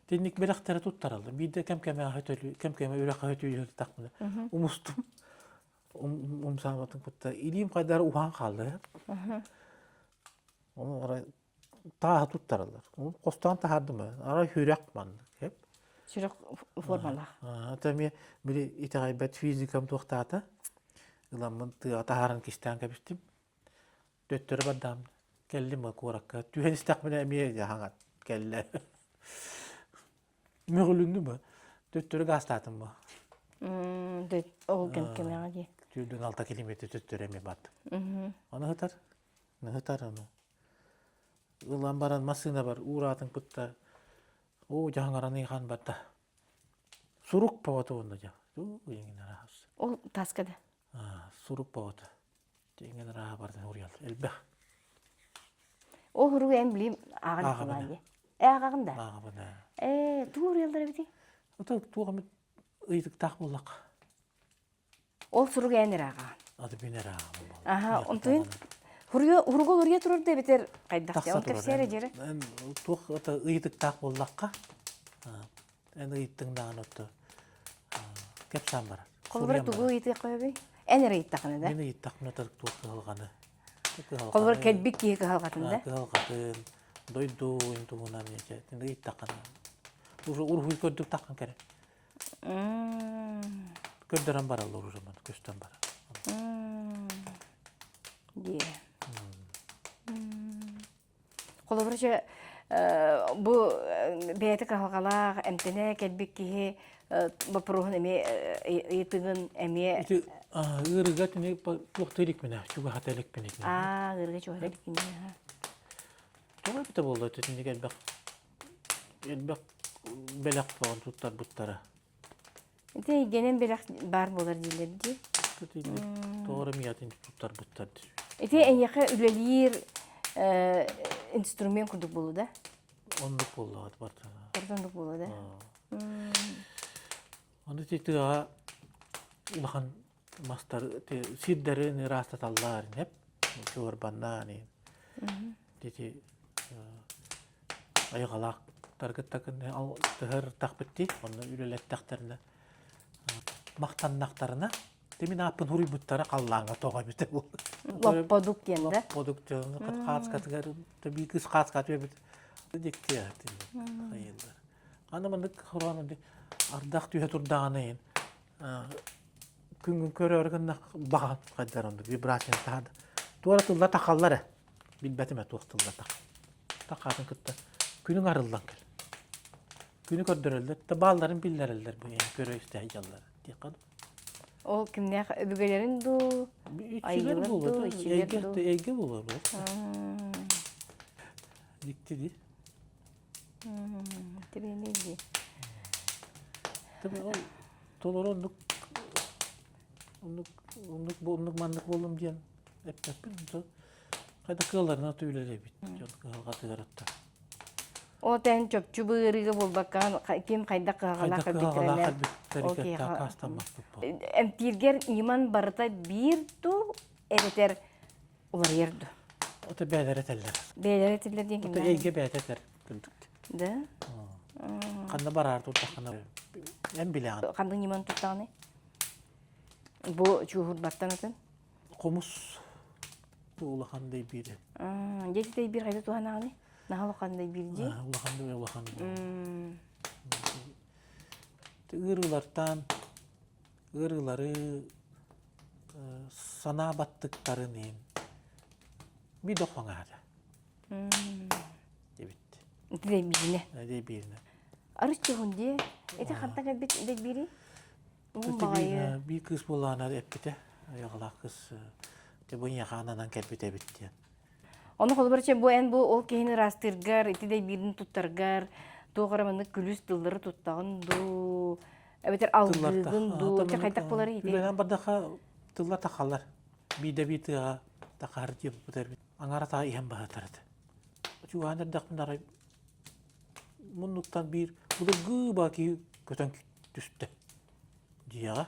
S3: Тинник бэлэхтэри туттараллар. Биирдэ кэм-кэмэ кэм-кэмэ үрэххэ өтүүлүһүтахпына умустум. Умсаабатын кытта илиим хайдары уһаан хаалла. Ону арай тааһы туттараллар. Хостоон таһаардым арай сүрэх маннык.
S2: Сүрэх формалаах.
S3: Это эмиэ били итэҕэйбэт физикам туохтаата. Ыламмын тыаҕа таһааран кистээн кэбистим. Төттөрү бардаам. Кэллим куоракка. Түһэн истэхпинэ эмиэ хаҥат кэллэ. Мөҕүлүннүм бу. Төттөрү гаастаатым бу.
S2: Ол кэм кэмэҕэ дии.
S3: Түүрдүн алта километр төттөрү эмиэ бардым. Аны ытар, ытар аны. Ылан баран массыына бар, уураатын кытта оо дьаһаҥаран ыйхан барда. Сурук бөҕөтө уонна дьа.
S2: Ол таска да?
S3: Сурук бөҕөтө. Дьиҥин арааһа барытын уруйал элбэх.
S2: Ол суругу эн билим ааҕан
S3: Ааҕабын.
S2: дии. Э ааҕаҕын да?
S3: Ааҕабын ээ.
S2: Ээ, тугу уруйаллар эбитий?
S3: Ото туох эмит ыйытыктаах буоллахха.
S2: Ол суругу эн эрэ ааҕаҕын.
S3: Аты мин эрэ ааҕабын буолла.
S2: Аха, онтуйун хуруйа хуруга уларыйа турар да эбэтэр хайдах
S3: Тахса
S2: ол
S3: турар.
S2: кэпсээрэ дьэрэ.
S3: Эн туох ото ыйытыктаах буоллахха, эн ыйыттыҥ даҕаны ото кэпсээн барар.
S2: Холобура
S3: Суруйан
S2: тугу
S3: барар.
S2: ыйытыахха сөбүй? Эн эрэ ыйыттаххына да?
S3: Мин ыйыттахпына туох кыһалҕаны.
S2: Холобура кэлбит киһи кыһалҕатын да?
S3: Кыһалҕатын, дойду туһунан ыйыттаххына. Уже уруһуй көрдүк таххан кэрэ. Көрдөрөн бараллар уже көстөн барар.
S2: Дии. Холобура чэ бу бэйэтэ кыһалҕалаах эмтэнэ кэлбит киһи боппуруоһун эмиэ ыйытыгын эмиэ
S3: Ити ыарыыга тини туохта иликминэ, чугаһата иликпин итини.
S2: Аа, ыарыыга чугаһата иликкин
S3: Тоҕо эбитэ буолла итинник элбэх элбэх бэлэх буолан туттарбыттара.
S2: Ити эйгэнэн бэлэх баар буолар дииллэр дии.
S3: Тоҕо эрэ миятын туттарбыттар дии.
S2: Ити эйиэхэ үлэлиир инструмент курдук буолу да?
S3: Оннук буоллаҕа барыта.
S2: Барыта оннук буолуо да?
S3: Ону ити тыаҕа улахан мастар сирдэрин ыраастаталлар инеп чуорбаннаан ити айылҕалаах таргыттакын тыһыртахпытти онно үлэлэттэхтэринэ махтаннахтарына тимин ааппын хуруйбуттара халлааҥҥа тоҕо эбитэ
S2: лопподук диэн да
S3: лопподук хааскатыгар биир кыыс хааскаты эбит дикти хайыллар аны маннык хороон ардах түһэ турдаҕына иһин күҥҥүн көрөөрү гыннах баҕан хайдар оннук вибрацияны таһаарда. Туора тылла тахаллар ээ. Билбэтим ээ туох тылла тах. Тахаатын кытта күнүҥ арыллан кэл. Күнү көрдөрөллөр, да баалларын биллэрэллэр бу эйэ көрө истэ сылдьаллар диэххэ дуу.
S2: Ол кимнээх өбүгэлэрин дуу,
S3: Иччилэр буолуо,
S2: иччилэр дуу.
S3: Эйгэ буолуо буолуо. Дикти дии.
S2: Тибиэнэй дии.
S3: Ол толору оннук оннук оннук оннук маннык буоллум диэн эппэппин. Хайда кыалларына үлэлээбит дьон кыһалҕатыгар оттон.
S2: Ол тээн чопчу бу ыарыыга буолбакка ким хайдах кыһалҕалаах кэлбиттэринэн
S3: ол киһиэхэ
S2: эмтииргэр ньыман барыта биир дуу эбэтэр уларыйар дуо?
S3: Ото бэйэлэрэ этэллэр.
S2: Бэйэлэрэ этэллэр диэн
S3: Ото эйгэ бэйэтэ этэр курдук.
S2: Да?
S3: Ханна бараар турдаххына эн билэҕин.
S2: Ханнык ньыманы туттаҕыный? Бу чууһурбаттан атын?
S3: Хомус улахан дэйбиирэ.
S2: Дьэ дэйбиир хайда туһанаҕыный? Наһаа улахан дэйбиир дии.
S3: Улахан да улахан. Ыарыылартан ыарыылары санаа баттыктарын иһин биир да хоҥаата диэбит.
S2: Ити дэйбииринэ.
S3: Дэйбииринэ.
S2: Арыт чугун дии. Ити хантан кэлбит дэйбиирий?
S3: Биир кыыс буоллаҕына эппитэ. Айылҕалаах кыыс бу ийэхэ ананан кэлбит эбит диэн.
S2: Ону холобур бу эн бу ол киһини ыраастыыргар, ити дэйбиирин туттаргар туох эрэ маннык күлүс тыллары туттаҕын дуу, эбэтэр алгыыгын дуу, чэ хайдах буоларый ити?
S3: Үлэнэн бардахха тыллар тахаллар. Биирдэ биир тыаҕа тахаар диэбиппит эбит. Аҥара таа иһэн баһатар этэ. Чугаһаан эрдэхпинэ арай муннуктан биир былыргы баа киһи көтөн түстэ дьиэҕэ.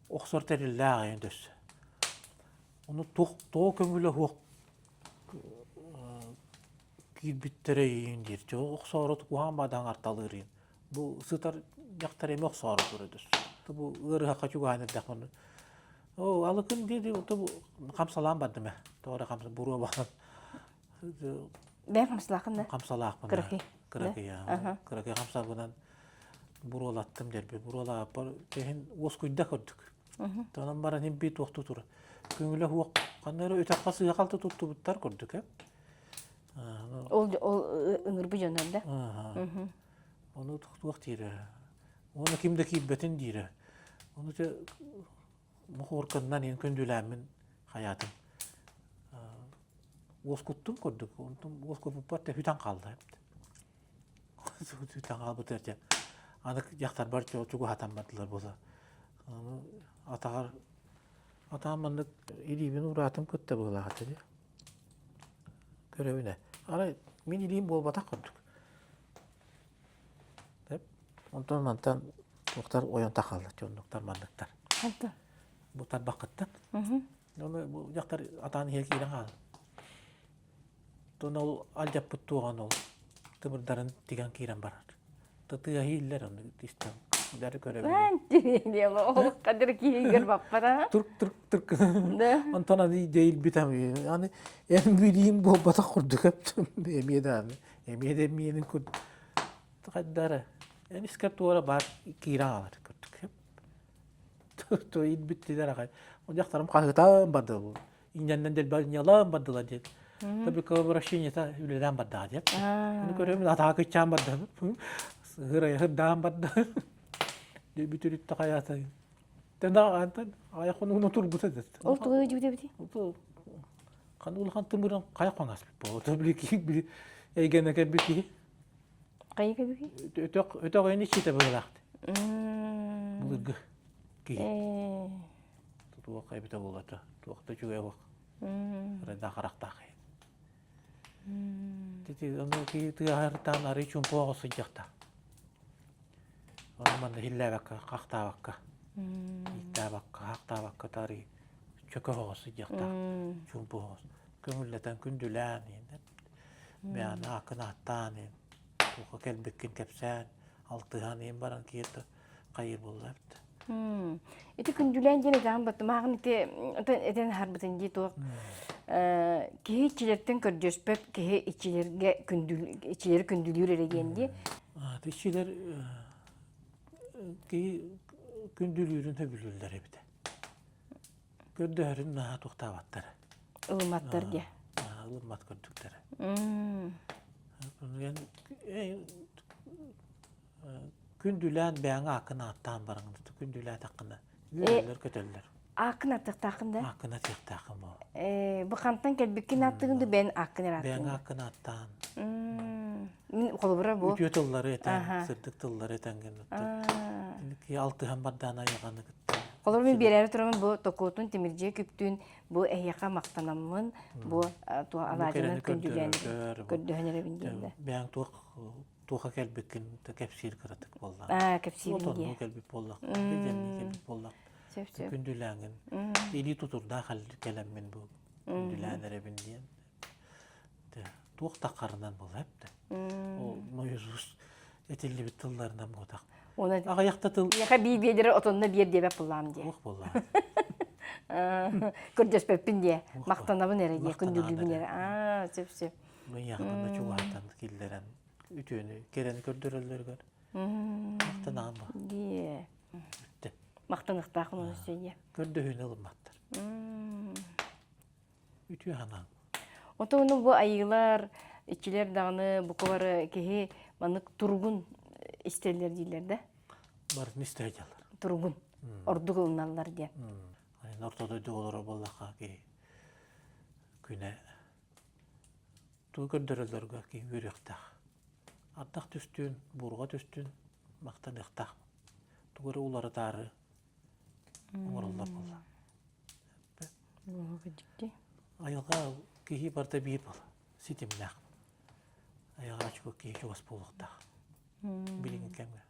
S3: Охсор тэриллээх айан төссө. Ону туох тоҕо көҥүлэ суох киирбиттэрэ иин диир. Чэ охсоору куһаҕан баадаҥ арталыыр иин. Бу сытар дьахтар эмиэ охсоору турар өссө. Бу ыарыһахха чугаһаан эрдэхпинэ оо алыкын дии бу хамсалаан бардым ээ. Тоҕо эрэ хамса буруо баҕан
S2: Бэйэҥ хамсалааххын да?
S3: Хамсалаахпын.
S2: Кыракый.
S3: Кыракый, кыракый хамсалбынан буруолаттым дэрби. Буруолааппар иһин уоскуйда көрдүк. Онон баран иһин биир туохтуу турар. Көҥүлэ суох ханна эрэ өтөххө сыыһа-халты туттубуттар курдук ээ.
S2: Ол ол ыҥырбы дьоннор да?
S3: Ону туох диирэ? Уонна ким да киирбэтин диирэ. Ону те мохуорканнан иһин күндүлээммин хайаатым. Уоскуттум курдук. Онтум уоскуппуппар те хүтэн хаалла. Хүтэн хаалбытыгар те аны дьахтарбар чугаһатан бардылар буола. Атаҕар атаҕым маннык илиибин ураатым кытта быһыылаах этэ дии. Көрөбүнэ. Арай мин илиим буолбатах курдук. Онтон мантан туохтар ойон тахаллар, дьоннуктар манныктар.
S2: Ханта?
S3: Бу тарбаххыттан. Ону бу дьахтар атаан иһэ киирэн хаалар. Тон ол алдьаппыт туоҕан ол тымырдарын тигэн киирэн барар. Тыаһы ииллэр ону истэн дары көрөбүн.
S2: Ол кадыр киһигэр баппара.
S3: Турк турк турк. Онтон аны дейилбитем. Аны эн билиим буолбатах курдук эптим. Эмиэ да эмиэ да миэнин курдук. Хайдара. Эн искэр туора бар киирэн аалар курдук. То илбиттилэр аҕай. Дьахтарым хаһытаан барды. Инньэннэн дэлбэ ньалаан бардылар диэн. Табика обращениета үлэлээн бардаҕа диэн. Ону көрөмүн атаҕа кыччаан барда. Сыһырайа сырдаан барда. Бүтүрүттэ хайаата. Тена антан аяқ хонугун турбута дет.
S2: Ол тугу дьүбүтэ
S3: Хан улахан тымырын хайа хоҥаспыт буолла. Били киһи били эйгэнэ кэлбит киһи.
S2: Хайа кэлбит
S3: Өтөх өтөх эни читэ быһылаахты. Былыргы киһи. Туох эбитэ буолата, туох да үчүгэй суох. Ырайдаах харахтаах. Тити ону киһи тыаһарытаан арый чумпу оҕо сылдьахта. Ону манна хиллээбэккэ, хахтаабакка, ииктаабакка, хахтаабакка таарый чөкө оҕо сылдьахтаах, чумпу оҕос. Көҥүллэтэн күндүлээн, бэйэни ааккын ааттаан, туохха кэлбиккин кэпсээн, алтыһан иһин баран киһи хайыр буолла эбит.
S2: Ити күндүлээн диэн этэҕин баттымааҕын ити этэн аһарбытын дии туох киһи иччилэртэн көрдөспөт киһи иччилэргэ күндүл иччилэри күндүлүүр эрэ диэн дии.
S3: Иччилэр киһи күндүлүүрүн сөбүлүүллэр эбит. Көрдөһөрүн наһаа туохтаабаттар.
S2: Ылымматтар диye.
S3: Ылыммат көрдүктэрэ. Күндүлээн бэйэҥ ааккын ааттаан бараҥ күндүлээтэххинэ үөрэллэр-көтөллөр.
S2: Ааккын аттыахтааххын да?
S3: Ааккын атыахтааххын бу.
S2: Э, бу хантан кэлбиккин ааттыгын да бэйэн ааккын эрэ
S3: Бэйэҥ ааккын ааттаан.
S2: Мин холобура бу.
S3: Үтүө тыллары этэн, сырдык тыллары этэҥҥин ки алтыһан бардаан айаҕаны кытта.
S2: Холобура мин биэрээри тураммын бу токуотун тимирдьиэ күптүүн бу эһиэхэ махтанаммын бу туох алаадьынан күндүлээн көрдөһөн эрэбин диэн да.
S3: Бэйэҥ туох туоха кэлбиккин кэпсиир кыратык буолла.
S2: Аа, кэпсиирин
S3: дии. кэлбит буоллах, дьэнни кэлбит буоллах.
S2: Сөп, сөп.
S3: Күндүлээҥин. Илии тутурдаах кэлэммин бу күндүлээн эрэбин диэн. Туох таххарынан буолла эптэ. Ол наизусть этиллибит тылларынан буотах.
S2: Оны
S3: Аҕыйахта тыл
S2: Миэхэ бии биэдэрэ отонно биэр диэбэт буллаам диэ.
S3: Туох буолла?
S2: Көрдөспөппүн диэ. Махтанабын эрэ диэ, күндүлүүбүн эрэ. Аа, сөп, сөп.
S3: Мыйаахтан чугаһатан киллэрэн үтүөнү кэрэни көрдөрөллөрүгэр махтанаҕын ба.
S2: Дии.
S3: Бүттэ.
S2: Махтаныахтаахын оны сөйе.
S3: Көрдөһүүнү ылымматтар. Үтүө санаан.
S2: Отону бу айыылар, иччилэр даҕаны бука киһи маннык туругун истэллэр дииллэр да?
S3: Барытын истэ сылдьаллар.
S2: Туругун. Ордук ылыналлар диэн.
S3: Орто дойду олорор буоллахха киһи күнэ Тугу көрдөрөллөргө киһи үөрүөхтээх. Ардах түстүүн, буурҕа түстүүн махтаныахтаах. Тугу эрэ уларытаары оҥороллор буолла. Айылҕа киһи барыта биир буола, ситимнээх. Айылҕа чугас киһи чугас буолуохтаах. Билиҥҥи кэмҥэ.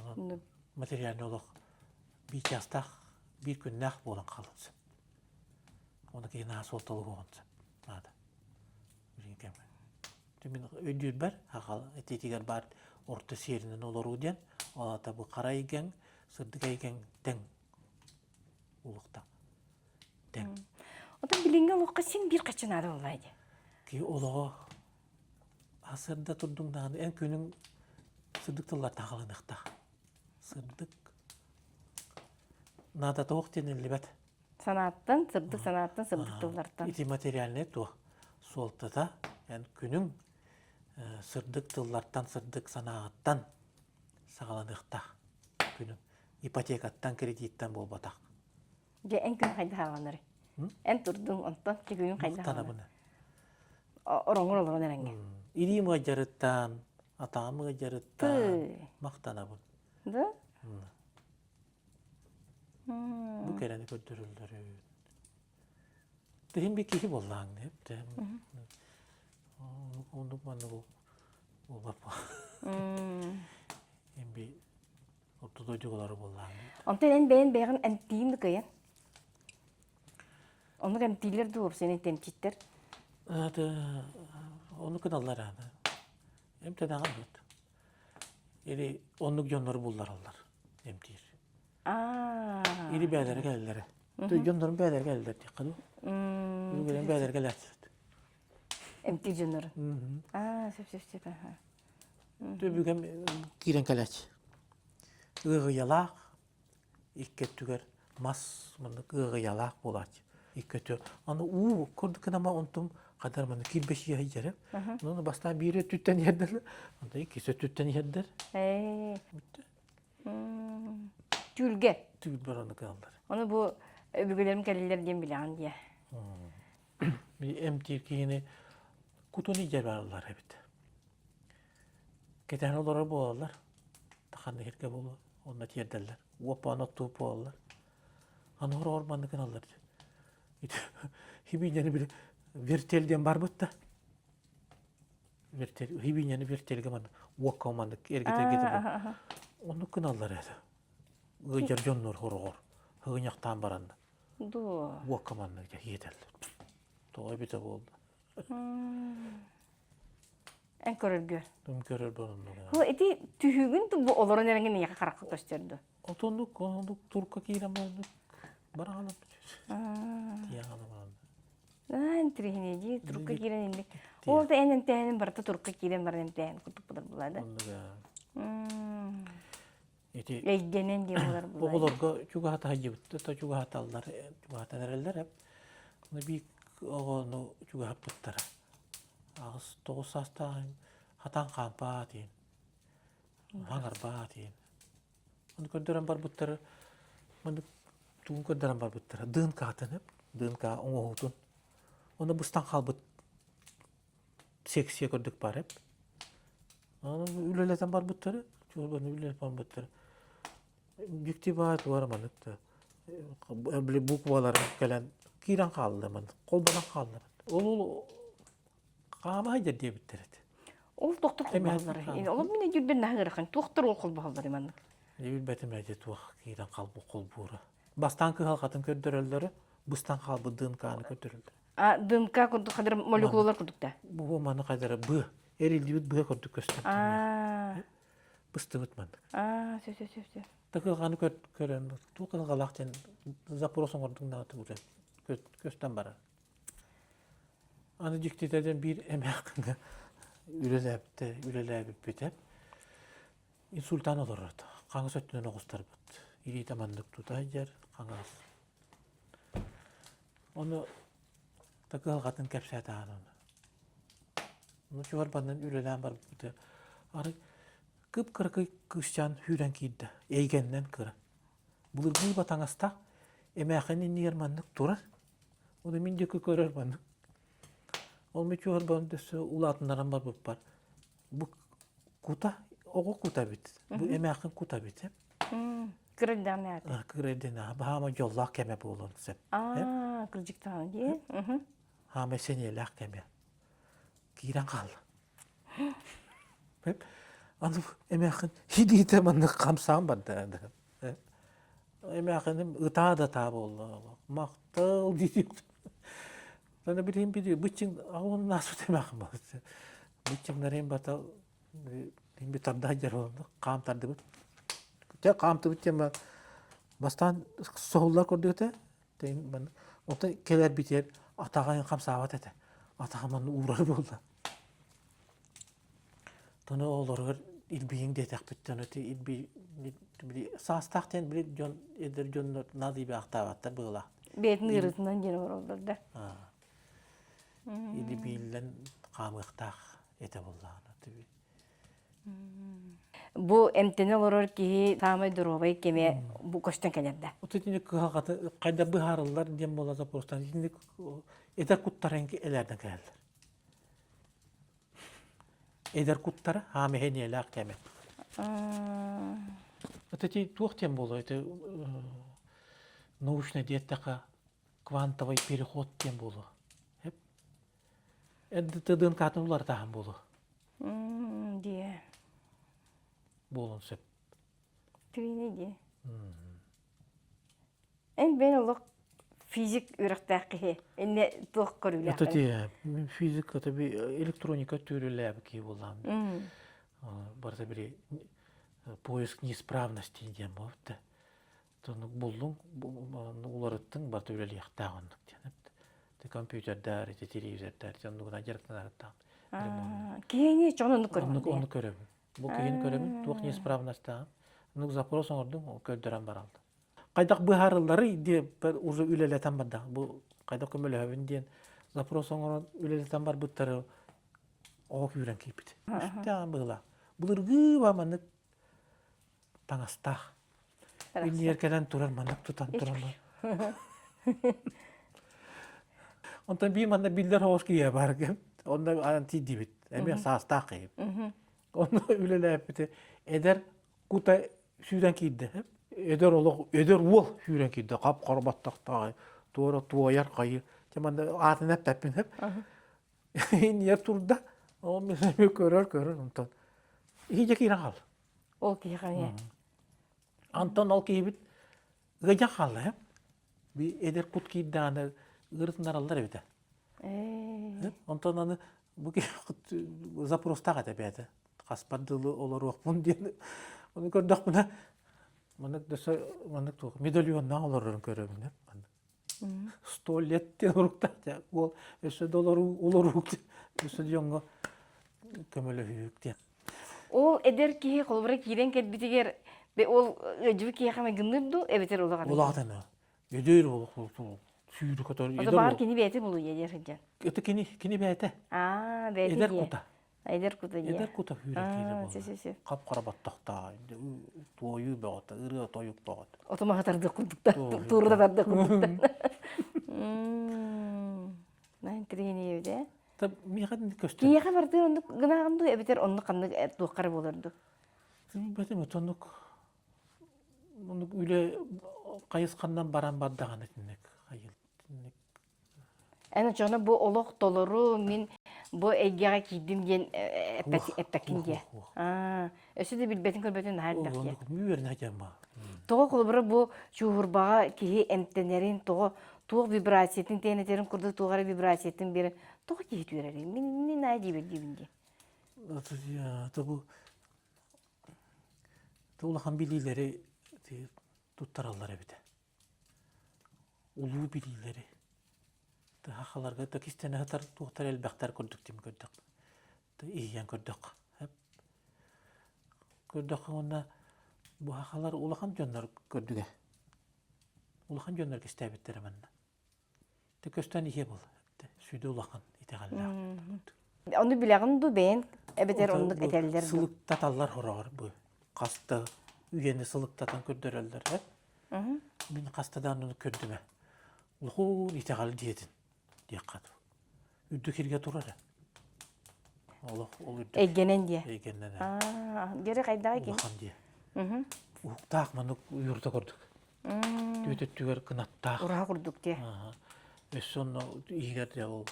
S3: Онон материальный олох биир чаастаах, биир күннээх буолан хаалан сөп. Оны киһи наһаа суолталыһуоҕун сөп наада. Билиҥҥи кэмҥэ. Мин өйдүүрбэр хахал этиитигэр баар орто сиэринэн олоруу диэн, ол аата бу хара эйгэҥ, сырдык эйгэҥ тэҥ улуохтаах. Тэҥ.
S2: Отон билиҥҥи олоххо син биир хаччы наада буоллаа дии.
S3: Киһи олоҕо сырда турдуҥ даҕаны эн күнүҥ сырдык тыллартан халаныахтаах. Сырдык наадата суох диэниллибэт.
S2: Санааттан, сырдык санааттан, сырдык тыллартан.
S3: Ити материальнай туох суолтата эн күнүҥ сырдык тыллартан, сырдык санааҕыттан саҕаланыахтаах күнүҥ. Ипотекаттан, кредиттэн буолбатах.
S2: Дьэ, эн күн хайдах аҕаланарый? Эн турдуҥ, онтон күнүҥ хайдах
S3: Махтанабын.
S2: Ороҥҥор олорон эрэҥҥэ.
S3: Илиим ыалдьарыттан, атаҕым ыалдьарыттан махтанабын.
S2: Да?
S3: Бу кэрэни көрдөрөллөрүн. Тиһин би киһи буоллааҥ диэп. Оннук маннык буолбат Эм би орто дойдугалары буоллааҥ.
S2: Онтон эн бэйэн бэйэҕин эмтиин да кыайан. Оннук эмтииллэр дуу сени эмчиттэр?
S3: Это оннук гыналлар аана. Эмтэнэҕин бут. Или оннук дьоннору буллараллар эмтиир. Или бээлэрэ кэлэллэрэ. Дьоннорун бээлэрэ кэлэллэр диэххэ дуу. Үлүгэрин бээлэрэ кэлээччилэр.
S2: Эмтиир дьоннорун. Аа, сөп сөп сөп.
S3: Түбүгэм киирэн кэлээччи. Ыаҕыйалаах икки өттүгэр мас маннык ыаҕыйалаах буолааччы. Икки өттүгэр. Аны уу курдук гынама онтум хадар маннык кирбэчийэ сылдьарым. Ону бастаан биир өттүттэн иһэрдэр, онтон иккис өттүттэн иһэрдэр. Бүттэ.
S2: Түүлгэ.
S3: Түүл бар ону кыаллар.
S2: Ону бу өбүгэлэрим кэллилэр диэн билэҕин диэ.
S3: Эмтиир киһини кутун илдьэ бараллар эбит. Кэтэһэн олорор буолаллар. Ханна иһиргэ буолуо, онно тиэрдэллэр. Уоппаан оттуу буолаллар. Аны хороҕор маннык гыналлар. Хибиинэни били вертель диэн барбыт да. Вертель, хибиинэни вертельгэ маннык уокка маннык эргитэ-эргитэ Оннук гыналлар этэ. Ыдьар дьоннор хороҕор һыгыньахтаан баранна.
S2: Дуо.
S3: Уокка маннык дьэ иэтэллэр. Тоҕо эбитэ буолла.
S2: Эн көрөргө.
S3: Эн көрөр баранна.
S2: Хо ити түһүгүн бу олорон эрэҥин эйиэхэ харахха көстөрдө.
S3: Отоннук, оннук турка киирэн бараннык бараҕалап. Тиэҕалап баранна.
S2: Аа, интириэһинэй турукка киирэн инник. Ол да эн эмтээһинин барыта турукка киирэн баран эмтээһин курдук буолар буолаа да.
S3: Ити
S2: Эйгэнэн диэн буолар буолаа.
S3: Оҕолорго чугаһата сылдьыбыт, то чугаһаталлар, чугаһатан эрэллэр эп. Ону биир оҕону чугаһаппыттара. 8-9 саастаах хатан хаампаа диэн, хаҥарбаа диэн. Ону көрдөрөн барбыттары, маннык тугун көрдөрөн барбыттара, ДНК-тын эп, ДНК оҥоһуутун. Ону быстан хаалбыт секция көрдүк баар эп. Аны үлэлэтэн барбыттары, чуолбаны үлэлэтэн барбыттары. Дьикти баай туора маннык да били буквалара кэлэн киирэн хаалла маннык, холбонон хаалла. Ол ол хаама сылдьар диэбиттэр этэ.
S2: Ол тохтор холбоһоллор. Ол мин өйдүүрбэр наһаа ыарахан. Туохтар ол холбоһоллор маннык.
S3: Билбэтим эти туох киирэн халбы холбуура. Бастаан кыһалҕатын көрдөрөллөрө, быстан хаалбыт ДНК-ны көрдөрөллөр.
S2: А ДНК курдук хадыр молекулалар курдук да?
S3: Бу маны хайдара быа, эриллибит быа курдук көстөр.
S2: Аа.
S3: Быстыбыт маннык.
S2: Аа, сөп сөп сөп сөп.
S3: Кыһалҕаны көрөн, туох кыһалҕалаах диэн запрос оҥордуҥ даҕаты көстөн барар. Аны дьиктитэ диэн биир эмээххиҥҥэ үлэлээбитэ, үлэлээбиппитэ. Инсультаан олорор хаҥас өттүнэн оҕустарбыт. Илиитэ маннык тута сылдьар, хаҥас. Ону та кыһалҕатын кэпсээтэҕин ону. Ону чугар-баннан үлэлээн барбыта. Арай кып-кыракый кыысчаан сүүрэн киирдэ, эйгэннэн кыра. Былыргы батаҥастаах эмээххин иннигэр маннык турар. Ону мин диэки көрөр маннык. Ол мен чугар-банан өссө улаатыннаран барбыппар бу кута оҕо кута эбит. Бу эмээххин кута эбит.
S2: Кырайдаан аата.
S3: Кырайдаан баһаама дьоллоох кэмэ буолуон сөп.
S2: Аа, кырдьыктаҕына дии.
S3: Хаама сэниэлээх кэмэ. Киирэн хаалла. Аны эмээххин хидиитэ маннык хамсаан барда. Эмээххиним ытаа да ытаа буолла. Махтал дии. Аны билигин били быччыҥ аҕын наасыт эмээххин буолла. Быччыҥнарым бата би тарда сылдьар буолла. Хаам тардыбыт. Дьэ хаамтыбыт диэн бастаан соһуллар курдук этэ. Онтон кэлэрбитигэр атаҕа хамсаабат этэ. Атаҕа манна уурар буолла. Тону оҕолоругар илбийиҥ диэтэхпиттэн ити илби били саастаах диэн били дьон эдэр дьоннор наадыйбаахтаабаттар быһыылаах.
S2: Бэйэтин ыарыытынан диэн олороллор да.
S3: Илибииллэн хаамыахтаах этэ буоллаҕына.
S2: Бу эмтэнэ олорор киһи саамай доруобай кэмэ бу көстөн кэлэр да.
S3: Вот итини кыһалҕаты хайда быһаарыллар диэн буола запростан итинник эдэр куттара элээрдэн кэлэллэр. Эдэр куттара хаам эһэниэлээх кэмэ. Вот эти туох диэн буолуо это научно диэттэхэ. квантовый переход диэн буолуо. Эрдэ ДНК-тын уларытааһын буолуо.
S2: Дии.
S3: Буолуон сөп.
S2: Трини дии. Эн бэйэн олох физик үөрэхтээх киһи. Инне туох көрүүлээх.
S3: Это ти физик это би электроника түрүлээбит киһи буоллаам. Барыта били поиск неисправности диэн буолбут. Оннук буллуҥ, уларыттыҥ, барыта үлэлиэхтээх оннук диэн. Компьютердаар, ити телевизордаар, оннугунан дьарыктанарыттаах.
S2: Киһини чоҕун оннук көрөбүн.
S3: Оннук оннук көрөбүн. Бу киһини көрөбүн, туох неисправностааҕын. Оннук запрос оҥордум, көрдөрөн бараллар. Хайдах быһаарылларый диэн уже үлэлэтэн барда. Бу хайдах көмөлөһөбүн диэн запрос оҥорон үлэлэтэн барбыттары оҕо күүрэн киирбит. Үстээн быһыылаах. Былыргы ба маннык таҥастаах. Иннигэр кэлэн турар маннык тутан туран. Онтон биир манна биллэр соҕус киһи баар Онно анан тиийдибит. Эмиэ саастаах киһи. Онно үлэлээппити эдэр кута сүүрэн киирдэ. Эдэр олох эдэр уол сүүрэн киирдэ. Хап-хара баттахтаах, туора туойар хайы. Дьэ манна аатын эппэппин сөп. Иннигэр турда. Ол мин көрөр көрөр онтон. Иһи киирэн хаалла.
S2: Ол киһи хайа?
S3: Антон ол киһибит ыадьан хаалла ээ. Би эдэр кут киирдэҕинэ ыарытынараллар эбитэ. Онтон аны бу киһи запростаах этэ бэйэтэ. Хаспар дылы олоруохпун диэн. Ону көрдөхпүнэ маннык дөссө маннык туох медальоннаах олорорун көрөбүн. Сто лет диэн уруктаах уол өссө да олоруу олоруу өссө дьоҥҥо көмөлөһүүк диэн.
S2: Ол эдэр киһи холобура киирэн кэлбитигэр ол ыадьыбы киһиэхэ майгынныыр дуу эбэтэр улахан
S3: Улахан эдэр олох сүүрү көтөр
S2: эдэр баар кини бэйэтэ булуйа диэн сылдьан.
S3: Это кини кини бэйэтэ.
S2: Аа бэйэтэ
S3: Эдэр кута.
S2: Эдэр кута диye.
S3: Эдэр кута сүүрэн киирэ буолла. Хап-хара баттахтаах, туойуу бөҕөтө, ырыа тойук бөҕөтө.
S2: Отумаһа тардыах курдуктар, туурда тардыах курдуктар. Интириэһинэй эбит ээ.
S3: Миэхэ көстөр.
S2: Киһиэхэ бардыы оннук гынаҕын дуу эбэтэр оннук ханнык туоххара буолар дуу?
S3: Билбэтим, оннук оннук үлэ хайысханнан баран бардаҕына итинник итинник
S2: Эн оччоҕуна бу олох толору мин бу эйгэҕэ киирдим диэн эппэккин диэ. Өссө да билбэтин көрбөтүн наһаа элбэх диэ. Тоҕо холобура бу чууһурбаҕа киһи эмтэнэрин, тоҕо туох вибрациятын тэнэтэрин курдук туох эрэ вибрациятын биэрэн тоҕо киһи түөрэрий? Мин мин наһаа диибин диибин дии.
S3: Бу улахан билиилэри туттараллар эбитэ. Улуу билиилэри сахаларга да кистэнэ сытар туохтар элбэхтэр курдук дим көрдөх иһийэн көрдөххө көрдөххө уонна бу сахалар улахан дьоннор көрдүгэ улахан дьоннор кистээбиттэрэ манна Тэ көстөн иһиэ буол сүдү улахан итэҕэллээх
S2: Ону билэҕин дуу бэйэн эбэтэр оннук этэллэр
S3: дуу? Сылыктаталлар хороҕор бу хаста үйэни сылыктатан көрдөрөллөр э Мин хаста да оннук көрдүмэ. Улахан итэҕэл диэтин диэххэ дуу. Үрдүк сиргэ турар э. Олох ол үрдүк.
S2: Эйгэнэн диэ.
S3: Эйгэнэн.
S2: Аа, дьэрэ хайдаҕай кини?
S3: Улахан диэ. Уһуктаах маннык уйурда курдук. Түөт өттүгэр кынаттаах.
S2: Ураһа курдук диэ.
S3: Өссө онно иһигэр дьэ ол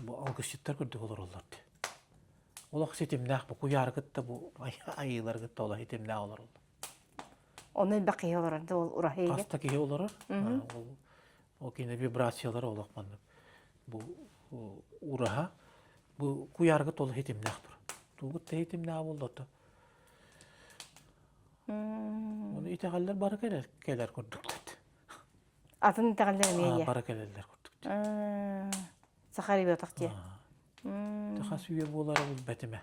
S3: бу алгысчыттар курдук олороллор дии. Олох ситимнээх бу куйаары кытта бу айыылары кытта олох ситимнээх олороллор.
S2: Ону элбэх киһи олорор да ол ураһа иһигэр?
S3: Хаста киһи олорор. Ол ол кини вибрациялара олох маннык бу ураһа бу куйаарга толу ситимнээх тур. Тугут да ситимнээх буолла то. Ону итэҕэллэр бары кэлэр кэлэр курдуктар.
S2: Атын итэҕэллэр эмиэ
S3: Бары кэлэллэр курдук.
S2: Саха ребятах дии.
S3: Хас үйэ буолара билбэтимэ.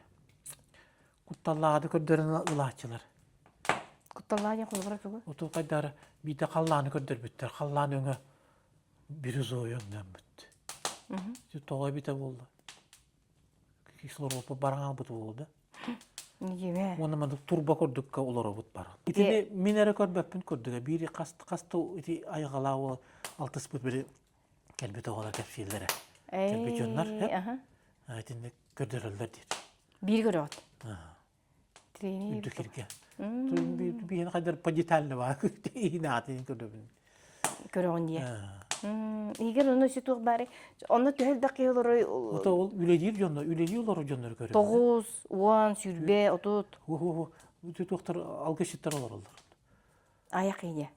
S3: Кутталлаады көрдөрөн ылааччылар.
S2: Кутталлаа диэн холобура тугу?
S3: Оту хайдары биирдэ халлааны көрдөрбүттэр. Халлаан өҥө бирюзой өҥнөммүт. Тоҕо эбитэ буолла? Кислородпут баран хаалбыт буолла да.
S2: Ньиэмэ.
S3: Уонна маннык турба курдукка олоробут баран. Итини мин эрэ көрбөппүн курдуга. Биир хас хаста ити айҕалаа уол алтыспыт били кэлбит оҕолор кэпсииллэрэ. Кэлбит дьоннор итинник көрдөрөллөр диир.
S2: Биир көрөҕүт.
S3: Үрдүк сиргэ. Биһин хайдар по детально баа иһин аатын көрөбүн.
S2: Көрөҕүн дии. Игер ону өссө туох баарый? Онно төһө элбэх киһи олорой?
S3: Ото ол үлэлиир дьонно, үлэлии олорор дьоннору көрөбүн.
S2: 9, 10, 20, 30.
S3: Ху ху ху. Туохтар алгысчыттар олороллор.
S2: Аяк ийэ.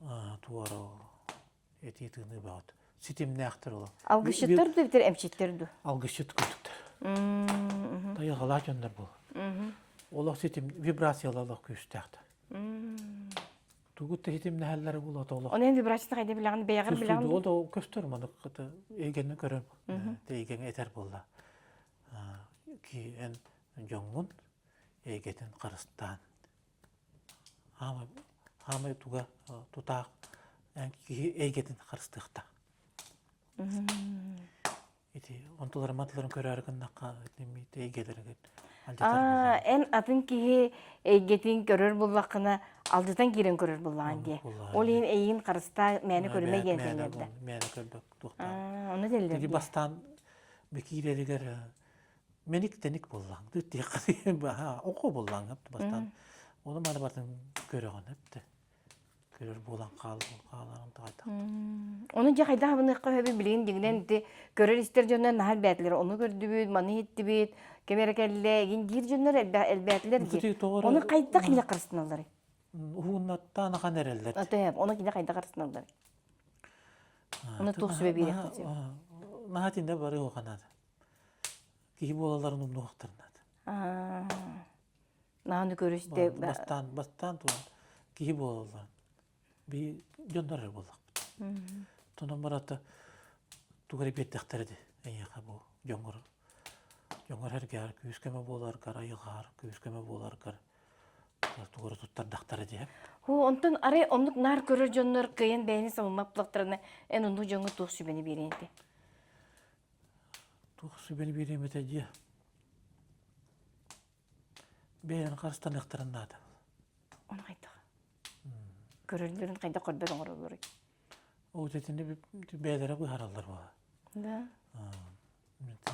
S3: Туора этии тыыныы баҕат. Ситимнээхтэр олор.
S2: Алгысчыттар да битэр эмчиттэр ду?
S3: Алгысчыт курдуктар. Тайҕалаах дьоннор буол. Олох ситим вибрациялар олох күүстээхтэр. Тугу да ситимнэһэллэрэ буолуо олох.
S2: Онон вибрацията хайда билэҕин бэйэҕэр билэҕин?
S3: Ол да көстөр маны эйгэни көрөн эйгэҥ этэр буолла. Ки эн дьоҥҥун эйгэтин харыстаан хаамай хаамай туга тутаах киһи эйгэтин харыстыахтаах. Ити онтуларын матыларын көрөөрү гыннахха эйгэлэригин
S2: Аа, эн атын киһи эйгэтин көрөр буллаххына алдьатан киирэн көрөр буллаҕын дии. Ол иһин эйигин харыстаа мээнэ көрүмэ диэн этэллэр да.
S3: Мээнэ көрбөк туохтаах.
S2: Ону этэллэр
S3: дии. Бастаан киирэригэр мэник-тэник буоллаҥ. Оҕо буоллаҥ бастаан. Ону маны батын көрөҕүн эптэ. Көрөр буолан хааларын таҕайдах.
S2: Ону дьэ хайдах абыныахха сөбүй билигин дьиҥинэн ити көрөр-истэр дьоннор наһаа элбээтилэр. Ону көрдүбүт, маны иһиттибит, ким эрэ кэллэ, игин диир дьоннор элбээтилэр дии. Ону хайдах кини харыстаналларый?
S3: Уһуннаттаан ахан эрэллэр.
S2: Аты ону кини хайдах харыстаналларый? Ону туох сүбэ биэриэххэ сөп?
S3: Наһаа тинде бары уханаат. Киһи буолаларын умнуохтарнаат.
S2: Нааны көрүстэ.
S3: Бастаан, бастаан туган киһи буолаллар. Би дьоннор эрэ буоллахпыт. Тонон барата тугу эрэ биэрдэхтэрэ ди эйиэхэ бу дьоҥҥор дьоҥҥор эргээр күүс-көмө буоларгар, айылҕаар күүс-көмө буоларгар тугу эрэ туттардахтара дии.
S2: Ху, онтон арай оннук наар көрөр дьоннор кыайан бэйэни самыммат буоллахтарына эн оннук дьоҥҥо туох сүбэни биэриэҥ этэй?
S3: Туох сүбэни биэриэм этэ дии? Бэйэлэрин харыстаныахтарын наада.
S2: Ону хайдах? Көрөллөрүн хайдах көрбөт оҥороллоруй?
S3: Ол итини бэйэлэрэ быһаараллар буолар.
S2: Да.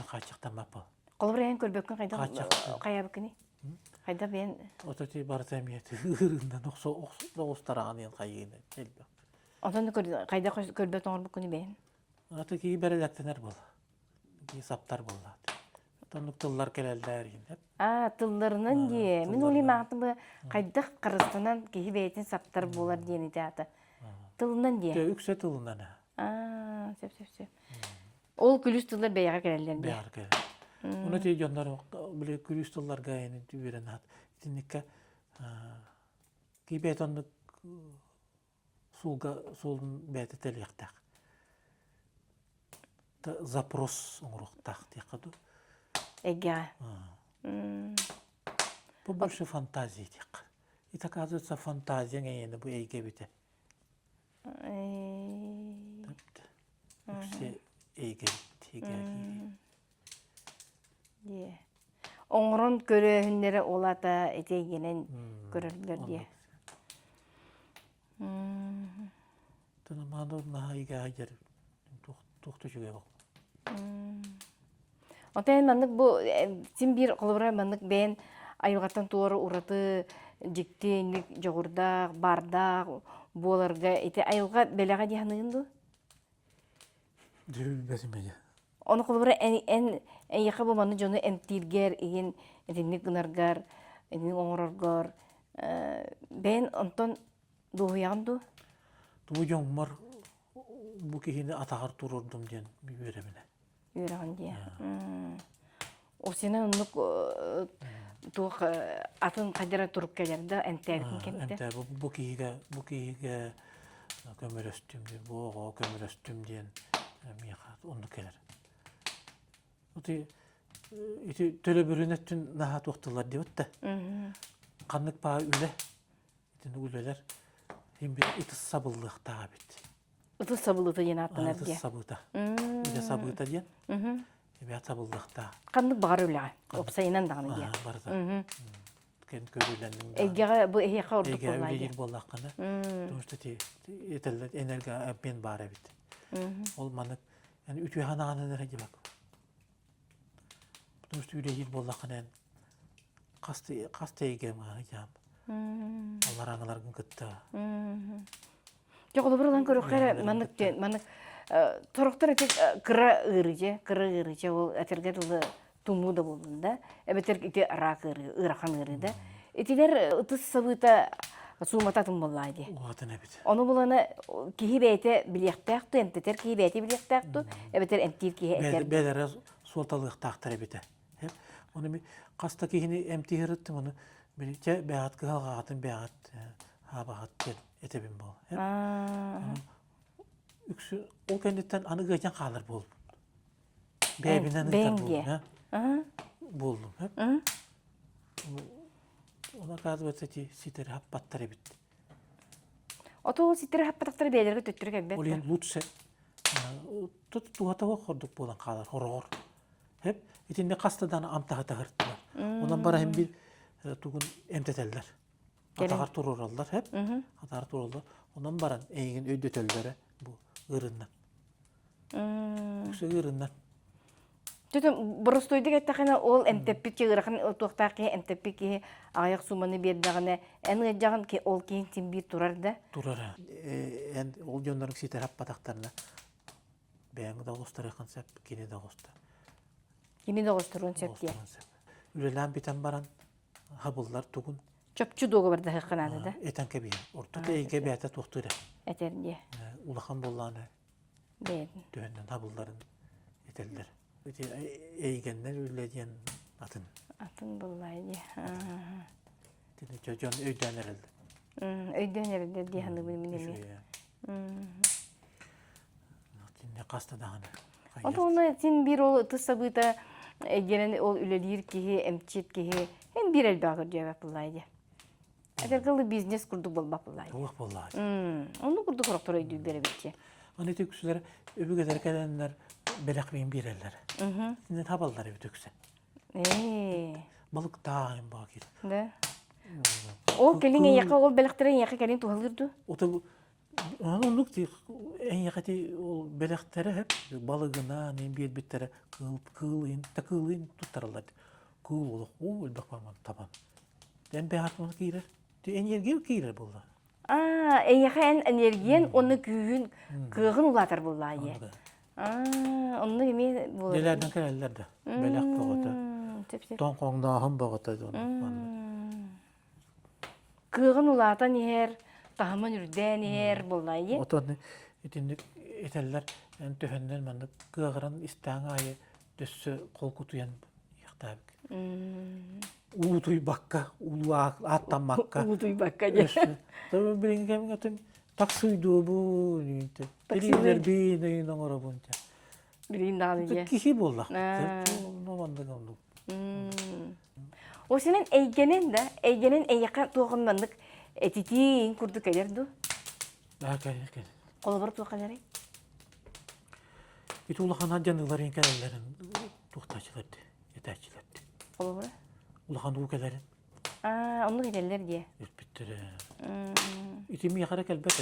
S3: Хааччахтаммат буол.
S2: Холобур эн көрбөккүн хайдах хайаабыккыный? Хайдах бэйэн
S3: Ото ти барыта эмиэ ыырынан оҕустараҕын иэн хайыыны элбэх.
S2: Онтон хайдах көрбөт оҥорбуккуну бэйэн?
S3: Аты киһи бэрэлэктэнэр буол. Киһи саптар буоллаат. Оннук тыллар кэлэллэр иһин.
S2: Аа, тылларынан дии. Мин ол маатымы хайдах харыстанан киһи бэйэтин саптар буолар диэн ити аата. Тылынан дии.
S3: Үксэ тылынан.
S2: Аа, сөп сөп сөп. Ол күлүс тыллар бэйэҕэ кэлэллэр дии.
S3: Бэйэҕэ кэлэр. Ону ти дьоннор били күлүс тылларга ини үөрэн аат. Итинникке киһи бэйэтэ оннук суолга суолун бэйэтэ тэлиэхтээх. Запрос оҥоруохтаах диэххэ дуу.
S2: Эйгэҕэ.
S3: Бу больше фантазия диэххэ. Это оказывается фантазияң эйиэнэ бу эйгэ эбитэ. Үксэ эйгэ эйгэ
S2: Дии. Оҥорон көрөөһүннэрэ ол ата ити эйгэнэн көрөллөр дии.
S3: Тынамааны наһаа игээйдэр туох да үчүгэй буолла.
S2: Оттон эн маннык бу син биир холобура маннык бэйэн айылҕаттан туора ураты дьикти инник дьоҕурдаах, баардаах буоларга ити айылҕа бэлэҕэ дии саныыгын дуо?
S3: Дьүһүйбэтим эйэ.
S2: Ону холобура эн, эн эйиэхэ бу маннык дьону эмтииргэр иһин итинник гынаргар, итинник оҥороргор бэйэн онтон дуоһуйаҕын дуо?
S3: Бу дьоммор бу киһини атаҕар туруордум диэн үөрэбинэ.
S2: Үөрэҕин диэ. Осина оннук туох атын хайдара турук кэлэр да эмтээбитин кэмтэ.
S3: Эмтээ бу киһигэ бу киһигэ көмөлөстүм диэн, бу оҕоҕо көмөлөстүм диэн миэхэ оннук кэлэр. Ити ити төлөбүрүн өттүн наһаа туохтулар диэбит да. Ханнык баа үлэ итини үлэлэр иһин бир ытыс сабыллыахтаах эбит.
S2: Ытыс сабылыыта диэн ааттанар
S3: Ытыс
S2: диэ.
S3: сабыыта. Үлэ сабыыта диэн. Эбэт сабыллыахтаах.
S2: Ханнык баҕар үлэҕэ. Уопсайынан даҕаны диэ.
S3: Барыта. Кэн көрүүлэнниҥ
S2: Эйгэҕэ бу эһиэхэ ордук
S3: Эйгэҕэ
S2: буоллаа
S3: үлэлиир буоллаххына, потому что ти этэллэр энергообмен баар эбит. Ол маннык эн үтүө санаҕынан эрэ дьыбак. Потому что үлэлиир буоллаххына эн хас хас да эйгэ мааны алларааҥыларгын кытта
S2: Дьэ холобур ылан көрөххө эрэ маннык маннык. Сорохтор ити кыра ыарыы кыра ыарыы ол этэргэ дылы тумуу да буоллун да, эбэтэр ити рак ыарыы, ыарахан ыарыы да. Итилэр ытыс сабыыта суумата атын буоллаа дии.
S3: Атын эбит.
S2: Ону булана киһи бэйэтэ билиэхтээх ту, эмтэтэр киһи бэйэтэ билиэхтээх ту, эбэтэр эмтиир киһи этэр.
S3: Бэйэлэрэ суолталыахтаахтар эбитэ. Ону хас да киһини эмтиир ыттым, ону били чэ бэйэҕит кыһалҕаҕытын бэйэҕит хаабаҕыт диэн этэбин буол. Үксү ол кэнниттэн аны ыадьан хаалар буолбут. Бэйэбинэн ыытар буоллум. Буоллум. Оны оказывается эти ситэри хаппаттар эбит.
S2: Ото ситэри хаппатахтара бэйэлэргэ төттөрү кэлбэт.
S3: Ол иһин лучше тут туһата хордук буолан хаалар хороҕор. Хеп итинне хаста дааны амтаһытаһыртылар. Онон бараһын бир тугун эмтетеллер. Атаҕар туруораллар, хеп атаҕар туруораллар. Онон баран эйигин өйдөтөллөрө бу ырыннан. Үксэ ыырыннар.
S2: Түтүн боростуойдук эттэхинэ ол эмтэппит киһи ыарахан туохтаах киһи эмтэппит киһи аҕыйах сууманы биэрдэҕинэ эн ыалдьаҕын ол киһиҥ син биир турар да
S3: турара эн ол дьонноруҥ ситэр аппатахтарына бэйэҥ да оҕустарыаххын сөп кини да оҕустар
S2: кини да оҕустаруон сөп диэн
S3: үлэлээн бүтэн баран хабыллар тугун
S2: чопчу дуогабардаһыахха наада да
S3: этэн кэбиһэр ордук эйгэ бэйэтэ туохтуур
S2: этэр диэ
S3: улахан буоллаҕына
S2: бэйэтин
S3: төһөннөн хабылларын этэллэр ити эйгэннэр үлэ диэн атын
S2: атын буоллаа дии
S3: Итини дьон өйдөөн эрэллэр
S2: өйдөөн эрэллэр дии саныыбын мин эмиэ
S3: Итиннэ хаста даҕаны
S2: Отуна син биир ол ытыс сабыыта эйгэнэн ол үлэлиир киһи, эмчит киһи эн биир элбэх көрдүөбэт буоллаа дии. Этэргэ дылы бизнес курдук буолбат буоллаа.
S3: Туох буоллаа.
S2: Онну курдук сорохтор өйдүүллэр эбит
S3: Аны ити үксүлэр өбүгэлэр кэлэннэр бэлэх биин биэрэллэр. Итиннэ табаллар эбит үксэ.
S2: Ээ.
S3: Балыктаах баа кир.
S2: Да. Ол кэлин эйиэхэ ол бэлэхтэрэ эйиэхэ кэлин туһалыыр дуу?
S3: Ото оннук ти эйиэхэ ти ол бэлэхтэрэ балыгынан биэрбиттэрэ кыыл кыылын такыылын туттараллар. Кыыл олох уу элбэх барман табан. Эн бэҕэт киирэр. Энергия киирэр буолла.
S2: Аа, эйиэхэ эн энергиян уонна күүһүн, кыаҕын улаатар буоллаа ийэ. Аа, онно эмиэ буолар.
S3: Дэлэрдэн кэлэллэр да. Бэлэх бөҕөтө. Тоҥхоҥнооһун бөҕөтө
S2: Кыаҕын улаатан иһэр, таһымын үрдээн иһэр буоллаа ийэ.
S3: Отон итинник этэллэр эн төһөннөн маннык кыаҕыран истээҥ аайы өссө холкутуйан иэхтээбик. Улуутуйбакка, улуу ааттаммакка.
S2: Улуутуйбакка дьэ.
S3: Билиҥҥи кэмҥэ атын таксыйдуобун, телевизорбин өйүн оҥоробун.
S2: Билигин даҕаны дьэ.
S3: Киһи буоллах. Оннук оннук.
S2: Осинен эйгэнэн да, эйгэнэн эйиэхэ туох маннык этитиин курдук кэлэр дуу?
S3: Аа, кэлэр, кэлэр.
S2: Холобур туох кэлэрий?
S3: Ити улахан дьаныыларын кэлэллэрин туохтааччылар этээччилэр
S2: Холобура?
S3: Улахан уу кэлэрин.
S2: Аа, оннук этэллэр дии.
S3: Эппиттэрэ. Ити миэхэ эрэ кэлбэт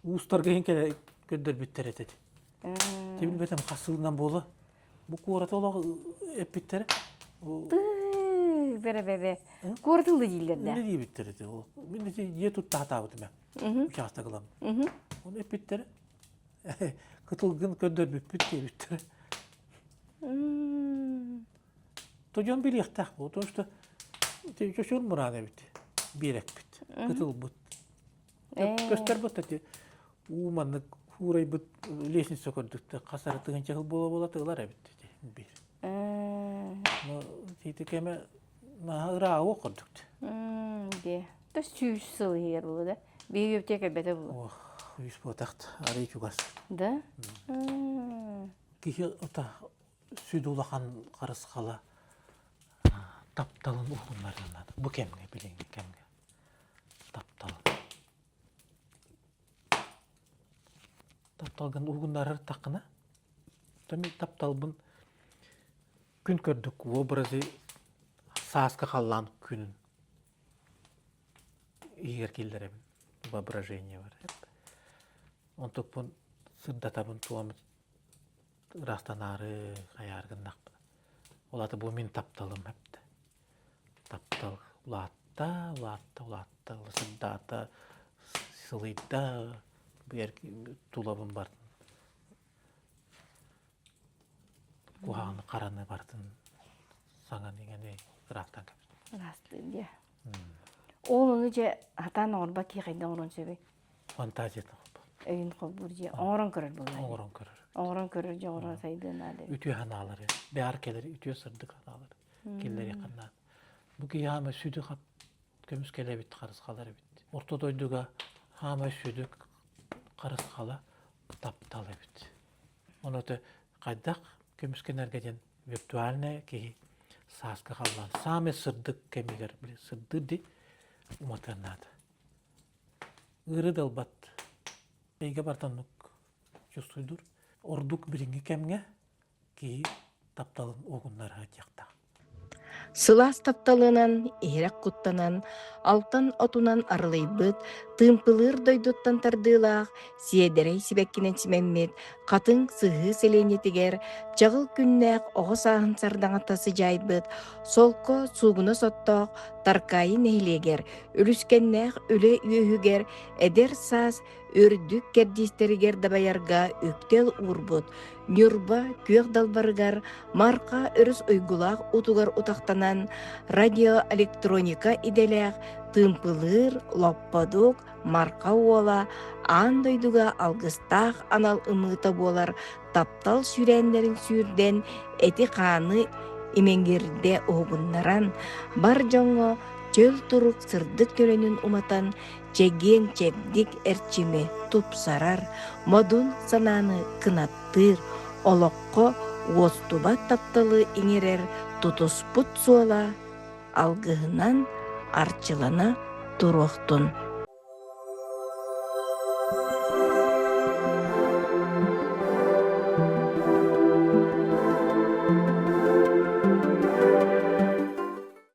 S3: уустарга иһин кэлэ көрдөрбүттэр этэ. Ти билбэтим хас сылынан буола. Бу куораты олох эппиттэрэ.
S2: Тыы, бэрэ бэрэ. Куораты ылы дииллэр да.
S3: Инне диэбиттэр этэ. Мин ити дьиэ туттаатаабытым ээ. Учаастак ылам. Оны эппиттэрэ. Кытылгын көрдөрбүппүт диэбиттэрэ. То дьон билиэхтээх буо, потому что чочур мураан эбит. Биэрэкпит, кытылбыт. Көстөр бут ити уу маннык хуурайбыт лестница көрдүк хас эрэ тыһыынча сыл буола-буола тыылар эбит ити биир. Но ити кэмэ наһаа ырааҕы курдук.
S2: Дии. То сүүс сыл иһигэр буолуо да. Биһиги өптүө кэлбэтэ буолуо.
S3: Ох, үс буотахт арый чугас.
S2: Да?
S3: Киһи ота сүдү улахан харысхала тапталын уһуннарыан Бу кэмҥэ, билиҥҥи кэмҥэ таптал. Тапталгын уһугуннарар таххына, мин тапталбын күн көрдүк образы сааскы халлаан күнүн иһигэр киллэрэбин воображение бар. Онтукпун сырдатабын туом ыраастанаары хайаары гыннахпына. Ол аата бу мин тапталым эптэ. Таптал улаатта, улаатта, улаатта, сырдаата, сылыйда. Тулабын бардым. Куһаҕаны хараны бартын саҥаны иҥэни ыраахтан кэбистим.
S2: Ыраастыыр дии. Ол ону дьэ хатаан оҥорбот киһи хайдах оҥоруон сөбүй?
S3: Фантазиятын холбуур.
S2: Өйүн холбуур дьиэ. Оҥорон көрөр буоллар.
S3: Оҥорон көрөр.
S2: Оҥорон көрөр дьэ оҥорон сайдыан наада.
S3: Үтүө санаалары, бэйэр кэлэр үтүө сырдык санаалары киллэриэххэ наада. Бу киһи хаама сүдү көмүскэл эбит, харысхалар эбит. Орто дойдуга хаамай сүдү харысхала таптал эбит. Ону хайдах көмүскэнэргэ диэн виртуальная киһи сааскы халлаан саамай сырдык кэмигэр сырдыыр ди уматыан наада. Ыыры да ылбат. Эйгэ бартаннык чувствуйдур. Ордук билиҥҥи кэмҥэ киһи тапталын угуннарыа диэхтээх.
S1: Сылаас тапталынан, иһирэх куттанан, алтан отунан арылыйбыт, тыымпылыыр дойдуттан тардыылаах, сиэдэрэй сибэккинэн симэммит хатыҥ сыһыы сэлиэнньэтигэр чаҕыл күннээх оҕо сааһын сардаҥата сыдьаайбыт солко суугуна соттоох Таркаайы нэһилиэгэр үлүскэннээх үлэ үөһүгэр эдэр саас үрдүк кэрдиистэригэр дабайарга үктэл уурбут Ньурба күөх далбарыгар Марха өрүс уйгулаах утугар утахтанан радиоэлектроника идэлээх тыымпылыыр лопподук Марха уола аан дойдуга алгыстаах анал ымыыта буолар таптал сүүрээннэрин сүүрдэн эти-хааны имэҥирдэ уһугуннаран бар дьоҥҥо чөл турук сырдык төлөнүн уматан чэгиэн-чэбдик эрчими тупсарар, модун санааны кынаттыыр, олоххо уостубат тапталы иҥэрэр тутуспут суола алгыһынан арчылана туруохтун.